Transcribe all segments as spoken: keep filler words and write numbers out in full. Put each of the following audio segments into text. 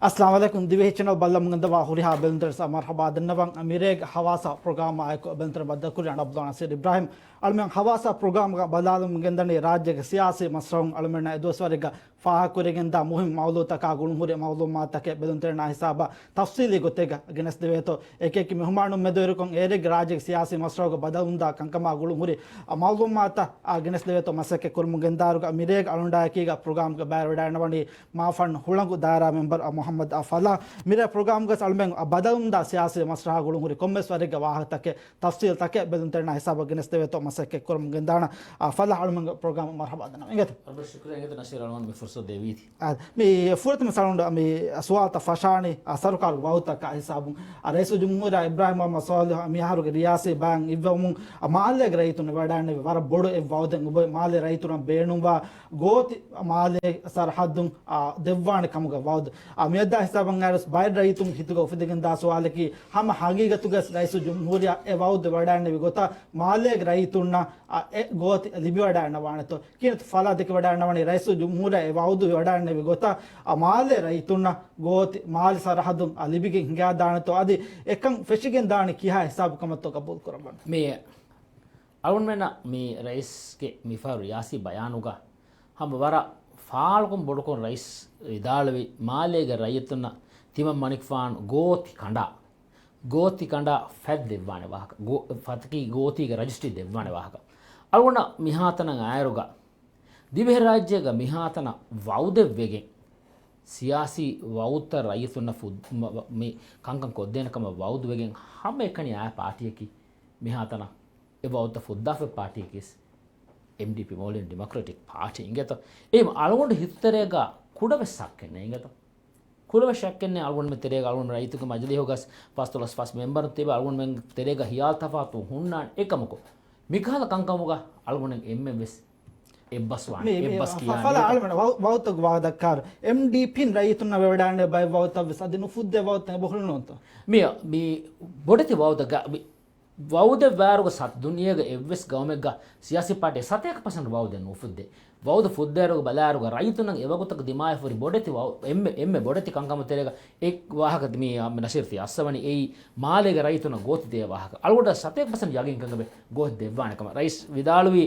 އައްސަލާމު ޢަލައިކުމް. ދިވެހި ޗެނަލް ބައްލަމުން ގެންދަވާ ހުރިހާ ބެލުންތެރިން މަރްޙަބާ ދަންނަވަން. މިރޭގެ ހަވާސާ ޕްރޮގްރާމާ އެކު ބެލުންތެރިން ބައްދަލުކުރީ އަން ޢަބްދުލް ނަސީރު އިބްރާހިމް. އަޅުމެން ހަވާސާ ޕްރޮގްރާމްގަ ބަލާލަމުން ގެންދަނީ ރާއްޖޭގެ ސިޔާސީ މަސްރަހުން އަޅުމެންނަށް އެދުވަސްވަރެއްގަ ފާހަގަކުރެވިގެންދާ މުހިންމު މައުލޫއަތަކާ ގުޅުންހުރި މައުލޫމާތުތަކެއް ބެލުންތެރިންނާ ހިސާބަށް ތަފްސީލީ ގޮތެއްގަ ގެނެސްދެވޭތޯ. އެކިއެކި މެހުމާނުން މެދުވެރިކޮށް އޭރެއްގެ ރާއްޖޭގެ ސިޔާސީ މަސްރަހުގަ ބަދަލުވުންދާ ކަންކަމާ ގުޅުންހުރި މައުލޫމާތުތައް ގެނެސްދެވޭތޯ. މަސައްކަތް ކުރަމުން ގެންދާއިރުގަ މިރޭގެ އަޅުގަނޑާއެކީގަ ޕްރޮގްރާމްގަ ބައިވެވަޑައިގަންނަވަނީ މާފަން ހުޅަނގު ދާއިރާ މެމްބަރު މުޙައްމަދު އަ ފަލާ. މިރޭ ޕްރޮގްރާމްގަސް އަޅުމެން ބަދަލުންދާ ސިޔާސީ މަސްރަހާ ގުޅުންހުރި ކޮންމެސް ވަރެއްގެ ވާހަކަތަކެއް ތަފްސީލްތަކެއް ބެލުންތެރިންނާ ހިސާބަށް ގެނެސްދެވޭތޯ. މަސައްކަތް ކުރަމުން ގެންދާނަ އަ ފަލާ. އަޅުމެންގެ ޕްރޮގްރާމަށް މަރްޙަބާ ދަންނަވަން. އިނގޭތޯ. އަޅުގަނޑު ޝުކުރިއްޔާ އިނގޭތޯ ނަސީރު އަޅުގަނޑު މި ފުރުސަތު ދެވީތީ. އާ، މި ފުރަތަމަ ސަޅުންޑު މި ސުވާލުތައް ފަށާނީ، އާ، ސަރުކާރު ވައުދުތަކާ ހިސާބުން. އާ، ރައީސުލްޖުމްހޫރިއްޔާ އިބްރާހިމް މުޙައްމަދު ޞާލިޙު މިއަހަރުގެ ރިޔާސީ ބަޔާން އިއްވަމުން، އާ، މާލޭގެ ރައްޔިތުން ވަޑައިގެންނެވި ވަރަށް ބޮޑު އެއް ވައުދެއް އެބައޮތް. މާލޭ ރައްޔިތުންނަށް ބޭނުންވާ ގޯތި މާލޭ ސަރަހައްދުން، އާ، ދެއްވާނެ ކަމުގެ ވައުދު. އާ، މިއަދާ ހިސާބަށް އައިރުސް ބައެއް ރައްޔިތުން ހިތުގަ އުފެދިގެންދާ ސުވާލަކީ، ހަމަ ހަގީގަތުގަސް ރައީސުލްޖުމްހޫރިއްޔާ އެ ވައުދު ވަޑައިގެންނެވި ގޮތަށް މާލޭގެ ރައްޔިތުންނަށް، އާ، އެ ގޯތި ލިބިވަޑައިގަންނަވާނެތޯ؟ ކިހިނެއްތޯ ފަލާ ދެކެވަޑައިގަންނަވަނީ ރައީސުލްޖުމްހޫރިއްޔާ އެ ވައުދު ވަޑައިގެންނެވި ގޮތަށް، އާ، މާލޭ ރައްޔިތުންނަށް ގޯތި މާލެ ސަރަހައްދުން، އާ، ލިބިގެން ހިނގައިދާނެތޯ؟ އަދި އެކަން ފެށިގެން ދާނީ ކިހާ ހިސާބު ކަމަށްތޯ ގަބޫލު ކުރައްވަނީ؟ މި އަޅުގަނޑުމެންނަށް މި ރައީސްގެ މިފަހަރު ރިޔާސީ ބަޔާނުގަ ހަމަ ވަރަށް ފާޅުކޮށް ބޮޑުކޮށް ރައީސް ވިދާޅުވި، މާލޭގެ ރައްޔިތުންނަށް ތިމަން މަނިކުފާނު ގޯތި ކަނޑާ، ގޯތި ކަނޑާ ފަތް ދެއްވާނެ ވާހަކަ، ގޯ-، ފަތަކީ ގޯތީގެ ރަޖިސްޓްރީ ދެއްވާނެ ވާހަކަ. އަޅުގަނޑަށް މިހާތަނަށް އައިރުގަ ދިވެހިރާއްޖޭގަ މިހާތަނަށް ވައުދެއްވެގެން، ސިޔާސީ ވައުދުތައް ރައްޔިތުންނަށް ފު-، މަ-، މަ-، މި ކަންކަން ކޮށްދޭނެ ކަމަށް ވައުދުވެގެން ހަމައެކަނި އާ ޕާޓީއަކީ މިހާތަނަށް އެ ވައުދުތައް ފުއްދާފަ ޕާޓީއަކީސް އެމްޑީޕީ، މޯލްޑިވިއަން ޑިމޮކްރެޓިކް ޕާޓީ އިނގޭތޯ. އެހެން އަޅުގަނޑު ހިތުތެރޭގަ ކުޑަވެސް ޝައްކެއް ނެތް އިނގޭތޯ. ކުޑަވެސް ޝައްކެއް ނެތް. އަޅުގަނޑުމެން ތެރޭގަ އަޅުގަނޑު ރައްޔިތުންގެ މަޖިލީހުގަސް ފަސްދޮޅަސް ފަސް މެމްބަރުން ތިބެ އަޅުގަނޑުމެން ތެރޭގަ ހިޔާލު ތަފާތު ހުންނާނެ. އެކަމަކު މިކަހަލަ ކަންކަމުގަ އަޅުގަނޑުމެން އެންމެން ވެސް އެއްބަސްވާނެ، މި، މި، އެއްބަސް ފަ-، ކިޔާނެ. ފަލާ އަޅުގަނޑު ވައު-، ވައުދުތަކުގެ ވާހަކަ ދައްކާއިރު، އެމްޑީޕީން ރައްޔިތުންނަށް ވެވަޑައިގެންނެވި ބައެއް ވައުދުތައް ވެސް އަދި ނުފުއްދޭ ވައުދުތައް އެބަ ހުރި ނޫންތޯ؟ މި، މި ބޮޑެތި ވައުދަކަށް މި ވައުދެއް ވާއިރުގަ ސަ-، ދުނިޔޭގެ އެއްވެސް ގައުމެއްގަ ސިޔާސީ ޕާޓީ ސަތޭކަ ޕަސެންޓް ވައުދެއް ނުފުއްދޭ. ވައުދު ފުއްދޭއިރުގަ ބަލާއިރުގަ ރައްޔިތުންނަށް އެވަގުތަކު ދިމާވެފަ ހުރި ބޮޑެތި ވައު-، އެންމެ، އެންމެ ބޮޑެތި ކަންކަމުގެ ތެރޭގަ އެއް ވާހަކަ މި، މި ނަސީރު ތި އައްސަވަނީ އެއީ މާލޭގެ ރައްޔިތުންނަށް ގޯތި ދޭ ވާހަކަ. އަޅުގަނޑަށް ސަތޭކަ ޕަސެންޓް ޔަގީންކަން އެބަ ގޯތި ދެއްވާނެ ކަމަށް ރައީސް ވިދާޅުވީ،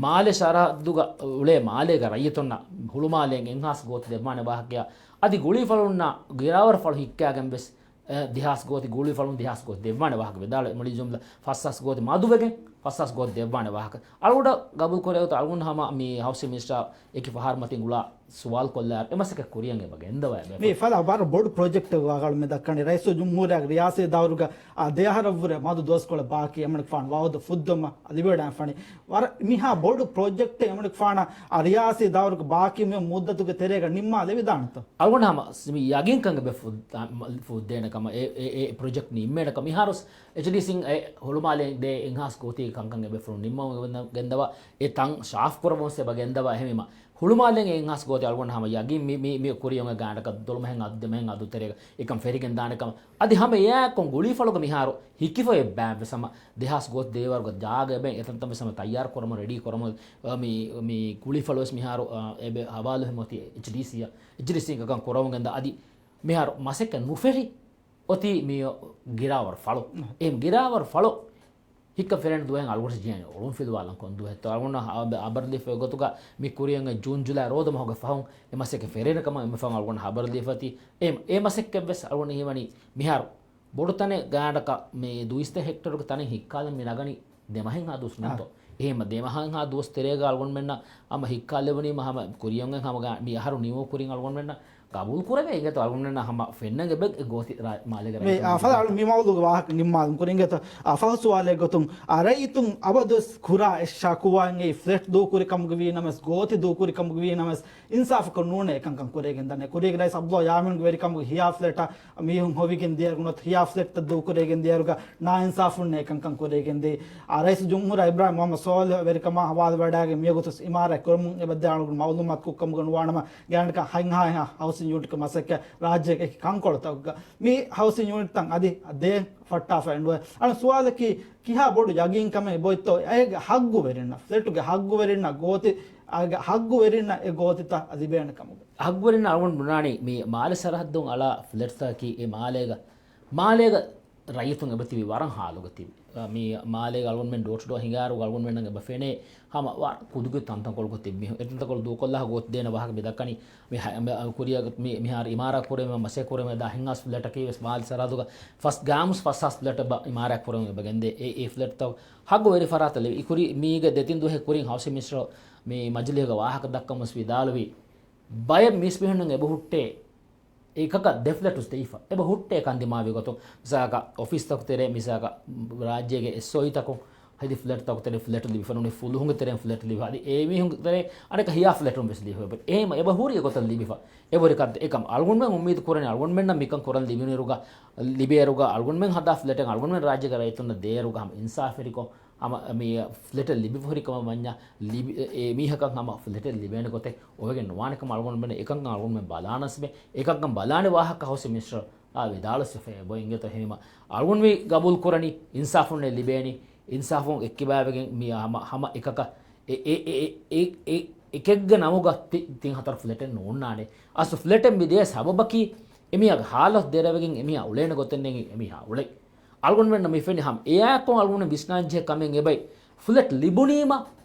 މާލެ ސަރަހައްދުގަ އުޅޭ މާލޭގެ ރައްޔިތުންނަށް ހުޅުމާލޭން އެއްހާސް ގޯތި ދެއްވާނެ ވާހަކަޔާ، އަދި ގުޅީފަޅުންނަށް ގިރާވަރު ފަޅު ހިއްކާގެން ވެސް، އެ، ދެހާސް ގޯތި، ގުޅީފަޅުން ދެހާސް ގޯތި ދެއްވާނެ ވާހަކަ ވިދާޅުވެ، މުޅި ޖުމްލަ ފަސްހާސް ގޯތި މަދުވެގެން، ފަސްހާސް ގޯތި ދެއްވާނެ ވާހަކަ. އަޅުގަނޑަށް ގަބޫލު ކުރެވޭތޯ އަޅުގަނޑު ހަމަ މި ހައުސިން މިނިސްޓަރ އެކި ފަހަރު މަތިން އުޅާ ސުވާލު ކޮށްލާ އެ މަސައްކަތް ކުރިޔަށް އެބަ ގެންދަވައި. މި ފަލާ ވަރަށް ބޮޑު ޕްރޮޖެކްޓެއް ވާގަޅު މި ދައްކަނީ. ރައީސުލްޖުމްހޫރިއްޔާގެ ރިޔާސީ ދައުރުގަ، އާ، ދެ އަހަރަށްވުރެ މަދު ދުވަސްކޮޅެއް ބާކީ އެމަނިކުފާނު ވައުދު ފުއްދުމަށް ލިބިވަޑައިފަނީ. ވަރަށް މިހާ ބޮޑު ޕްރޮޖެކްޓެއް އެމަނިކުފާނަށް، އާ، ރިޔާސީ ދައުރުގެ ބާކީ މި މުއްދަތުގެ ތެރޭގަ ނިންމާލެވިދާނެތޯ؟ އަޅުގަނޑު ހަމަ މި ޔަގީންކަން އެބަ ފުއްދ-، ފުއްދޭނެ ކަމަށް، އެ، އެ، އެ ޕްރޮޖެކްޓް ނިންމޭނެ ކަމަށް. މިހާރު އެޗްޑީސީން އެ ހުޅުމާލޭން ދޭ އެއްހާސް ގޯތީގެ ކަންކަން އެބަ ފުރުން ނިންމަވަން ގެންދަވާ، އެ ތަން ސާފް ކުރަމުން އެބަ ގެންދަވާ. އެހެންވީމަ ހުޅުމާލޭން އެއްހާސް ގޯތި އަޅުގަނޑު ހަމަ ޔަގީން މި، މި، މި ކުރިޔަށް ގާނޑަކަށް ދޮޅުމަހެން އަދު ދެމަހެން އަދު ތެރޭގަ އެކަން ފެށިގެން ދާނެ ކަމަށް. އަދި ހަމަ އެއާއެކު ގުޅީފަޅުގަ މިހާރު ހިކިފަ އެއްބައި ވެސް ހަމަ ދެހާސް ގޯތި ދޭވަރުގެ ޖާގަ އެބައި އެތަންތަން ވެސް ހަމަ ތައްޔާރު ކުރަމުން، ރެޑީ ކުރަމުން، މި، މި ގުޅީފަޅު ވެސް މިހާރު، އާ، އެބަ ހަވާލު ހެމޮތި އެޗްޑީސީއަށް، އެޗްޑީސީ ކަން ކުރަމުން ގެންދާ. އަދި މިހާރު މަސައްކަތް ނުފެށި އޮތީ މި ގިރާވަރު ފަޅު. އެ ގިރާވަރު ފަޅު ހިއްކަ ފެރޭނެ ދުވަހެއް އަޅުގަނޑު ޖެހޭނެ އޮޅުން ފިލުވާލަން ކޮން ދުވަހެއްތޯ؟ އަޅުގަނޑު ހަ-، ހަބަރު ދީފަ ގޮތުގަ މި ކުރިޔަށް ޖޫން ޖުލައި ރޯދަ މަހުގެ ފަހުން އެ މަސައްކަތް ފެށޭނެ ކަމަށް އެންމެ ފަހުން އަޅުގަނޑު ހަބަރު ދީފަތީ. އެ، އެ މަސައްކަތް ވެސް އަޅުގަނޑު ހީވަނީ މިހާރު ބޮޑު ތަނެއް ގާނޑަކަށް މި ދުއިސައްތަ ހެކްޓަރުގެ ތަނެއް ހިއްކާލަން މި ނަގަނީ ދެމަހެއްހާ ދުވަސް ނޫންތޯ؟ އެހެން ދެމަހެއްހާ ދުވަސް ތެރޭގަ އަޅުގަނޑުމެންނަށް ހަމަ ހިއްކާލެވުނީމަ ހަމަ ކުރިޔަށް ހަމަ ގާ-، މި އަހަރު ނިމު ކުރިން އަޅުގަނޑުމެންނަށް ގަބޫލު ކުރެވޭ އިނގޭތޯ؟ އަޅުގަނޑުމެންނަށް ހަމަ ފެންނަން އެބަ އެ ގޯތި ރާ-، މާލޭގެ މި ރައްޔިތުން އާ، ފަލާ އަޅު މި މައުޟޫގެ ވާހަކަ ނިންމާލަން ކުރިން އިނގޭތޯ؟ އާ، ފަހު ސުވާލެއް ގޮތުން، އާ، ރައްޔިތުން އަބަދުވެސް ކުރާ އެއް ޝަކުވާއެއް އެއީ ފްލެޓް ދޫކުރި ކަމުގަ ވީ ނަމަވެސް، ގޯތި ދޫކުރި ކަމުގަ ވީ ނަމަވެސް، އިންސާފަކަށް ނޫނޭ އެކަންކަން ކުރެވިގެން ދާނެ. ކުރީގެ ރައީސް އަބްދުﷲ ޔާމީންގެ ވެރިކަމުގަ ހިޔާ ފްލެޓަށް މީހުން ހޮވިގެން ދިޔަ ގުނަ ހިޔާ ފްލެޓްތައް ދޫކުރެވިގެން ދިޔައިރުގަ ނާއިންސާފުންނޭ އެކަންކަން ކުރެވިގެން ދިޔަ. އާ، ރައީސުލްޖުމްހޫރިއްޔާ އިބްރާހިމް މުޙައްމަދު ޞާލިޙު ވެރިކަމާ ހަވާލުވެވަޑައިގެން މިވަގުތު އިމާރާތް ކުރަމުން އެބަ ދެ އަޅުގަނޑު މައުލޫމާތު ކުއްކަމުގަ ނުވާނަމަ، ގާނޑަކަށް ހަތްހާހާ ހައުސިން ޔުނިޓްގެ މަސައްކަތް ރާއްޖޭގެ އެކި ކަންކޮޅުތަކުގަ މި ހައުސިން ޔުނިޓްތައް އަދި ދޭން ފައްޓާފަ އެންޑުވޭ. އަޅު ސުވާލަކީ، ކިހާ ބޮޑު ޔަގީންކަމެއް އެބައޮތްތޯ އޭގެ ހައްގުވެރިންނަށް، ފްލެޓުގެ ހައްގުވެރިންނަށް ގޯތި އާގެ ހައްގުވެރިންނަށް އެ ގޯތިތައް ލިބޭނެ ކަމުގަ. ހައްގުވެރިންނަށް އަޅުގަނޑު ބުނާނީ މި މާލެ ސަރަހައްދުން އަޅާ ފްލެޓްތަކަކީ އެ މާލޭގަ، މާލޭގަ ރައްޔިތުން އެބަތިބި ވަރަށް ހާލުގަ ތިބި. އަ، މި މާލޭގަ އަޅުގަނޑުމެން ޑޯ ޓު ޑޯ ހިނގާއިރު އަޅުގަނޑުމެންނަށް އެބަ ފެނޭ ހަމަ ވަރަށް ކުދިކުދި ތަންތަންކޮޅުގަ ތިބި މީހުން. އެ ތަންތަންކޮޅު ދޫކޮށްލާ ގޯތި ދޭނެ ވާހަކަ މި ދައްކަނީ. މި ހަ-، މި ކުރިއަށް މި، މިހާރު އިމާރާތް ކުރެވޭ މަސައްކަތް ކުރެވޭ ދާ ހިނގާސް ފްލެޓަކީ ވެސް މާލެ ސަރަހައްދުގަ ފަސް ގާމުސް ފަސް ހާސް ފްލެޓެއް އިމާރާތް ކުރެވުން އެބަ ގެންދޭ. އެ، އެ ފްލެޓްތައް ހައްގު ވެރި ފަރާތަށް ލިބި. އިކުރި މީގެ ދެތިން ދުވަހެއް ކުރިން ހައުސިން މިނިސްޓަރު މި މަޖިލީހުގަ ވާހަކަ ދައްކަމުން ވެސް ވިދާޅުވި، ބައެއް މީސްމީހުންނަށް އެބަ ހުއްޓޭ އެކަކަށް ދެ ފްލެޓުސް ދެވިފަ. އެބަ ހުއްޓޭ ކަން ދިމާވި ގޮތުން، މިސާލަކަށް އޮފީސްތަކު ތެރޭ، މިސާލަކަށް ރާއްޖޭގެ އެސްއޯއީތަކުން ހެދި ފްލެޓްތަކު ތެރޭ ފްލެޓު ލިބިފަ ނޫނީ، ފުލުހުންގެ ތެރޭ ފްލެޓު ލިބިފަ. އަދި އެ މީހުން ތެރޭ އަނެކަ ހިޔާ ފްލެޓުން ވެސް ލިބިފަ. އެހެން އެބަ ހުރި ގޮތަށް ލިބިފަ. އެބަހުރި ކަންތައް އެކަމް އަޅުގަނޑުމެން އުއްމީދު ކުރަނީ، އަޅުގަނޑުމެންނަށް މިކަން ކުރަން ލިބިނުއިރުގަ، ލިބޭއިރުގަ އަޅުގަނޑުމެން ހަދާ ފްލެޓެއް އަޅުގަނޑުމެން ރާއްޖޭގެ ރައްޔިތުންނަށް ދޭއިރުގަ ހަމަ އިންސާފުވެރިކޮށް، ހަމަ މި ފްލެޓެއް ލިބިފަ ހުރި ކަމަށް ވަންޏާ، ލިބި-، އެ، އެ މީހަކަށް ހަމަ ފްލެޓެއް ލިބޭނެ ގޮތެއް އޮވެގެން ނުވާނެ ކަމަށް އަޅުގަނޑުމެން އެކަންކަން އަޅުގަނޑުމެން ބަލާނަސް މެ، އެކަންކަން ބަލާނެ ވާހަކަ ހައުސިން މިނިސްޓަރ އާ ވިދާޅުވެފަ އެބަ އިނގޭތޯ. އެހެންވީމަ އަޅުގަނޑު މި ގަބޫލު ކުރަނީ އިންސާފުންނެއް ލިބޭނީ، އިންސާފުން އެއްކިބާވެގެން މި ހަމަ، ހަމަ އެކަކަށް އެ، އެ، އެ، އެ، އެ، އެކެއްގެ ނަމުގަ ތި-، ތިން ހަތަރު ފްލެޓެއް ނޯންނާނެ. އަސްލު ފްލެޓެއް މި ދޭ ސަބަބަކީ އެމީހާގެ ހާލަތު ދެރަވެގެން އެމީހާ އުޅޭނެ ގޮތެއް ނެގި އެމީހާ އުޅެ. އަޅުގަނޑުމެންނަށް މި ފެނި ހަމަ އެއާއެކު އަޅުގަނޑު ވިސްނާންޖެހޭ ކަމެއް އެބައި ފްލެޓް ލިބުނީމަ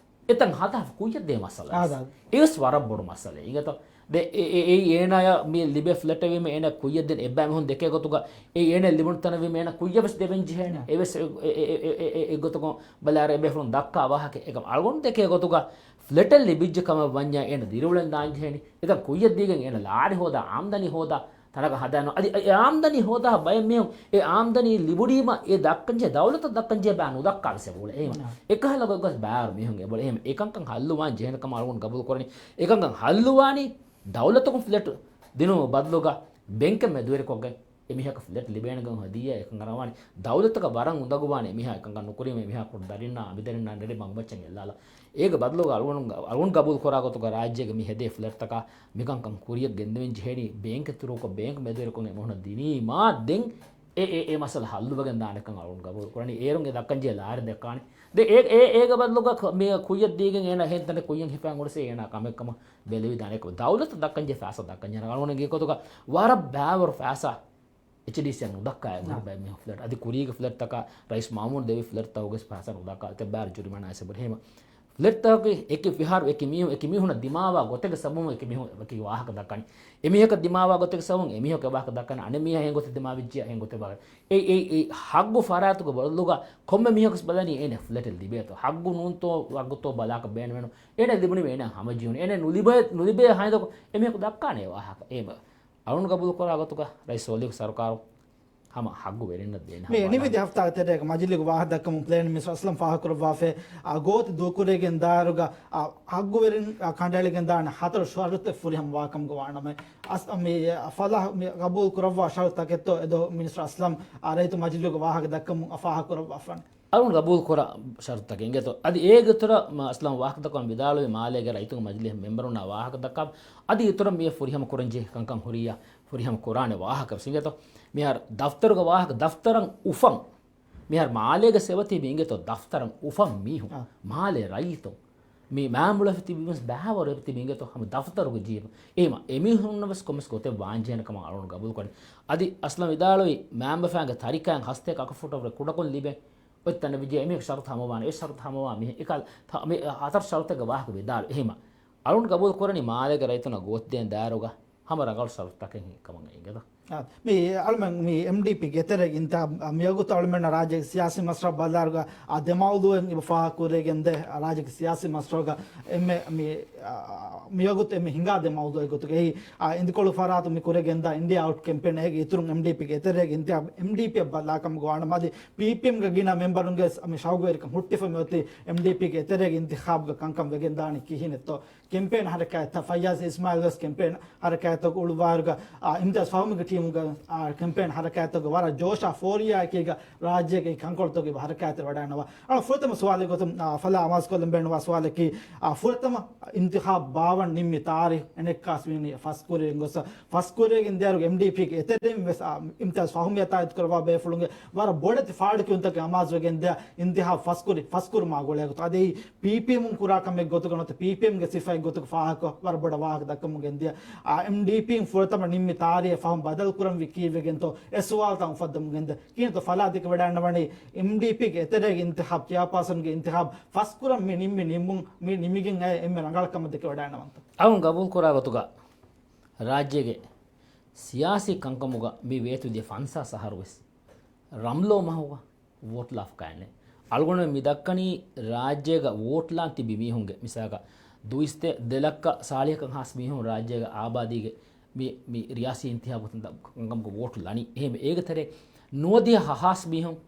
އެތަން ހަދާފަ ކުއްޔަށް ދޭ މައްސަލަ. އާދާ. އެވެސް ވަރަށް ބޮޑު މައްސަލައެއް. އިނގޭތޯ؟ ދެ-، އެ-، އެ-، އެއީ އޭނާޔަށް މި ލިބޭ ފްލެޓެއް ވީމަ އޭނާ ކުއްޔަށް ދޭން އެއްބައި މީހުން ދެކޭ ގޮތުގަ، އެއީ އޭނާ ލިބުނު ތަނެއް ވީމަ އޭނާ ކުއްޔަށް ވެސް ދެވެން ޖެހޭނެ. އެވެސް އެ-، އެ-، އެ-، އެ-، އެ-، އެއްގޮތަކުން ބަލާއިރު އެބޭފުޅުން ދައްކާ ވާހަކަ އެކަމް އަޅުގަނޑު ދެކޭ ގޮތުގަ ފްލެޓެއް ލިބިއްޖެ ކަމަށް ވަންޏާ އޭނަ ދިރިއުޅެން ދާން ޖެހޭނީ. އެތަން ކުއްޔަށް ދީގެން އޭނަ ލާރި ހޯދާ، އާމްދަނީ ހޯދާ ތަނަކަށް ހަދާނު. އަދި އެ އާމްދަނީ ހޯދާ ބައެއް މީހުން އެ އާމްދަނީ ލިބުނީމަ އެ ދައްކަންޖެހޭ ދައުލަތަށް ދައްކަންޖެހޭ ބައި ނުދައްކާ ވެސް އެބަ އުޅޭ. އެހެން އެކަހަލަ ގޮތްގަސް ބާރު މީހުން އެބަ އުޅޭ. އެހެން އެކަންކަން ހައްލުވާން ޖެހޭނެ ކަމަށް އަޅުގަނޑު ގަބޫލު ކުރަނީ. އެކަންކަން ހައްލުވާނީ ދައުލަތަކުން ފްލެޓް ދިނުމު ބަދަލުގަ ބޭންކެއް މެދުވެރިކޮށްގެން އެމީހަކަށް ފްލެޓް ލިބޭނެގޮތް ހަދިޔާ އެކަން އަރާވާނެ. ދައުލަތަކަށް ވަރަށް އުނދަގޫވާނެ އެމީހާ އެކަންކަން ނުކުރީމަ އެމީހާ ކުޑަ ދަރިންނާ އަނބިދަރިންނާ ނެރެ މަގުމައްޗަށް އެއްލާލާ. އޭގެ ބަދަލުގަ އަޅުގަނޑު، އަޅުގަނޑު ގަބޫލު ކުރާ ގޮތުގަ ރާއްޖޭގެ މި ހެދޭ ފްލެޓްތަކާ މިކަންކަން ކުރިޔަށް ގެންދެވެން ޖެހޭނީ ބޭންކެއް ތިރުކޮށް ބޭންކް މެދުވެރިކޮށް އެމީހުންނަށް ދިނީމާ ދެން އެ، އެ، އެ މައްސަލަ ހައްލުވެގެން ދާނެކަން އަޅުގަނޑު ގަބޫލު ކުރަނީ. އޭރުން އެ ދައްކަންޖެހޭ ލާރި ދައްކާނެ. ދެ އޭ، އޭ، އޭގެ ބަދަލުގަ ކ-، މި ކުއްޔަށް ދީގެން އޭނަ އެހެން ތަނެއް ކުއްޔަށް ހިފާން އުޅެސޭ އޭނާ ކަމެއް ކަމަށް ބެލެވިދާނެ. ދައުލަތަށް ދައްކަންޖެހޭ ފައިސާ ދައްކަންޖެހޭ އަޅުގަނޑުގެ ގޮތުގަ ވަރަށް ބާވަރު ފައިސާ އެޗްޑީސީއަށް ނުދައްކާ އެ ނާ. ބައެއް މީހުން ފްލެޓް. އަދި ކުރީގެ ފްލެޓްތަކަށް ރައީސް މާމޫން ދެވި ފްލެޓްތަކުގެ ފައިސާ ނުދައްކާ އެތައް ބާރު ޖުރިމާނާ އެސެބުރި. ހޭމަ ފްލެޓްތަކަކީ އެކި ފިހާރު އެކި މީހުން، އެކި މީހުނަށް ދިމާވާ ގޮތެއްގެ ސަބަބުން އެކި މީހުން އެކި ވާހަކަ ދައްކަނީ. އެމީހަކަށް ދިމާވާ ގޮތެއްގެ ސަބަބުން އެމީހަކަށް ވާހަކަ ދައްކަނީ. އަނެއް މީހާ އެހެން ގޮތެއް ދިމާވެއްޖެ އެހެން ގޮތެއް ވާހަކަ. އެ، އެ، އެ ހައްގު ފަރާތުގެ ބަދަލުގަ ކޮންމެ މީހަކުސް ބަލަނީ އޭނަ ފްލެޓެއް ލިބޭތޯ. ހައްގު ނޫންތޯ ވަގުތޯ ބަލާކަށް ބޭނުމެއް ނޫން. އޭނަ ލިބުނީމަ އޭނަ ހަމަޖެހުނު. އޭނަ ނުލިބޭ، ނުލިބޭ ހައިދަކު އެމީހަކު ދައްކާނެ ވާހަކަ. އޭ އަޅުން ގަބޫލު ކުރާ ގޮތުގަ ރައީސް ސޯލިހު ސަރުކާރު ހަމަ ހައްގު ވެރިންނަށް ދޭނެ މި ހަވާލާ. ނިމިދި ހަފްތާގެ ތެރޭގަ މަޖިލީގެ ވާހަކަ ދައްކަމުން ޕްލޭން މިނިސްޓަރު އަސްލަމް ފާހަގަކުރައްވާފައި، އާ، ގޯތި ދޫކުރެގެން ދާއިރުގަ، އާ، ހައްގުވެރިން، އާ، ކަނޑައެޅިގެން ދާނެ ހަތަރު ޝަރުތެއް ފުރިހަމަ ވާކަމުގަ ވާނަމަ، އަސް، މި، އާ، ފަލާހް މި ގަބޫލު ކުރައްވާ ޝަރުތަކެއްތޯ އެދޯ މިނިސްޓަރު އަސްލަމް، އާ، ރައްޔިތު މަޖިލީގެ ވާހަކަ ދައްކަމުން އާ ފާހަގަކުރައްވާފާނެ. އަޅުން ގަބޫލު ކުރާ ޝަރުތަކެއް އިނގޭތޯ. އަދި އޭގެ އިތުރަށް މަ-، އަސްލަމް ވާހަކަދައްކަވަން ވިދާޅުވި މާލޭގެ ރައްޔިތުން މަޖިލީހަށް މެމްބަރުންނާ ވާހަކަ ދައްކާ، އަދި އިތުރަށް މިއަށް ފުރިހަމަ ކުރަންޖެހޭ ކަންކަން ހުރިއްޔާ ފުރިހަމަ ކުރާނެ ވާހަކަ ވެސް އިނގޭތޯ. މިހާރު ދަފްތަރުގެ ވާހަކަ ދަފްތަރަށް އުފަން، މިހާރު މާލޭގަ ސެވަތީ މި އިނގޭތޯ ދަފްތަރަށް އުފަން މީހުން، އާ. މާލޭ ރައްޔިތުން، މި މާމުޅަފި ތިބި ވެސް ބާވަރު އެބަތިބި އިނގޭތޯ ހަމަ ދަފްތަރުގެ ޖީބު. އެހެމަ އެމީހުންނަށް ވެސް ކޮންމެސް ގޮތެއް ވާންޖެހޭނެ ކަމަށް އަޅުން ގަބޫލު ކުރަނީ. އަދި އަސްލަމް ވިދާޅުވި މާމުބަފައިންގެ ތަރިކައިން ހަސްތޭކަ އަކަށް ފުޓަށް ވުރެ ކުޑަކޮށް ލިބޭ އޮތް ތަނެއް ވެއްޖެ އެމީހަކު ޝަރުތު ހަމަވާނެ. އެ ޝަރުތު ހަމަވާ މީހެއް އެކަލަ މި ހަތަރު ޝަރުތެއްގެ ވާހަކަ ވިދާޅު. އެހެމަ އަޅުން ގަބޫލު ކުރަނީ މާލޭގެ ރައްޔިތުންނަށް ގޯތި ދޭން ދާއިރުގަ ހަމަ ރަނގަޅު ޝަރުތުތަކެއް ކަމަށް އިނގޭތޯ. އާ، މި އަޅުމެން މި އެމްޑީޕީގެ އެތެރޭގަ އިންތިހާބު، މިވަގުތު އަޅުމެންނަށް ރާއްޖޭގެ ސިޔާސީ މަސްރަ ބަލާއިރުގަ، އާ، ދެ މައުޟޫއެއް އެބަ ފާހަގަކުރެވިގެންދޭ. ރާއްޖޭގެ ސިޔާސީ މަސްރަގަ އެންމެ މި، އާ، މިވަގުތު އެންމެ ހިނގާ ދެ މައުޟޫއެއް ގޮތުގައި، އާ، އިންދިކޮޅު ފަރާތުން މި ކުރެވިގެންދާ އިންޑިއާ އައުޓް ކެމްޕޭން އޭގެ އިތުރުން އެމްޑީޕީގެ އެތެރޭގަ އިންތިހާބު އެމްޑީޕީއަށް ބަލާކަމުގަ ވާނަމަ އަދި ޕީޕީއެމްގެ ގިނަ މެމްބަރުންގެ ވެސް މި ޝައުގުވެރިކަން ހުއްޓިފަ މިއޮތީ އެމްޑީޕީގެ އެތެރޭގަ އިންތިޚާބުގަ ކަންކަން ވެގެންދާނީ ކިހިނެއްތޯ؟ ކެމްޕޭން ހަރަކާތްތައް، ފައްޔާޒް އިސްމާއިލް ވެސް ކެމްޕޭން ހަރަކާތްތަކު އުޅުއްވާއިރުގަ، އާ، އިމްތިޔާޒް ފަހުމީގެ ޓީ މުގަ، އާ، ކެމްޕޭން ހަރަކާތްތަކުގަ ވަރަށް ޖޯޝާ ފޯރިއާއެކީގަ ރާއްޖޭގެ ކަންކޮޅުތަކުގެ ހަރަކާތެއް ވަޑައިންނަވާ. އަޅު ފުރަތަމަ ސުވާލެއް ގޮތުން، އާ، ފަލާ އަމާޒުކޮށްލަން ބޭނުންވާ ސުވާލަކީ، އާ، ފުރަތަމަ އިންތިޚާބު ބާވަން ނިންމި ތާރީޚު އެނެއްކާސް ވީނީ ފަސް ކުރިން ގޮސް، ފަސް ކުރިއަށް ދިޔައިރު އެމްޑީޕީގެ އެތެރެއިން ވެސް، އާ، އިމްތިޔާޒް ފަހުމީ އަތާއްޔަތު ކުރައްވާ ބޭފުޅުންގެ ވަރަށް ބޮޑެތި ފާޑުކިޔުންތަކެއް އަމާޒުވެގެން ދިޔަ އިންތިޚާބު ފަސް ކުރި، ފަސް ކުރުމާ ގުޅޭ ގޮތު. އަދި އެއީ ޕީޕީއެމުން ކުރާ ކަމެއް ގޮތުގަ ނުވަތަ ޕީޕީއެމްގެ ސިފައެއް ގޮތުގަ ފާހަގަ ވަރަށް ބޮޑަށް ވާހަކަ ދައްކަމުން ގެންދިޔަ. އާ، އެމްޑީޕީން ފުރަތަމަ ނިންމި ތާރީޚަށް ފަހުން ބަދަލު ކުރަންވީ ކީއްވެގެންތޯ؟ އެ ސުވާލުތައް އުފައްދަމުން ގެންދިޔަ. ކިހިނެއްތޯ ފަލާ ދެކެވަޑައިންނަވަނީ އެމްޑީޕީގެ އެތެރޭގެ އިންތިޚާބު، ޗެއާޕާސަންގެ އިންތިޚާބު ފަސް ކުރަން މި ނިންމި ނިންމުން، މި ނިމިގެން އައި އެންމެ ރަނގަޅަށް ކަމަށް ދެކެވަޑައިންނަވަންތޯ؟ އަޅުން ގަބޫލު ކުރާ ގޮތުގަ ރާއްޖޭގެ ސިޔާސީ ކަންކަމުގަ މި ވޭތުދިޔަ ފަންސާސް އަހަރު ވެސް ރަމްލޯ މަހުގަ ވޯޓް ލާފަކާއެއް ނެތް. އަޅުގަނޑުމެން މި ދައްކަނީ ރާއްޖޭގަ ވޯޓް ލާން ތިބި މީހުންގެ މިސާލަކަށް ދުއިސައްތަ ދެލައްކަ ސާޅީސް ހާސް މީހުން ރާއްޖޭގެ އާބާދީގެ މި، މި ރިޔާސީ އިންތިޚާބު ކަންކަމުގަ ވޯޓް ލަނީ. އެހެން އޭގެ ތެރޭ ނުވަދިހަ ހާސް މީހުން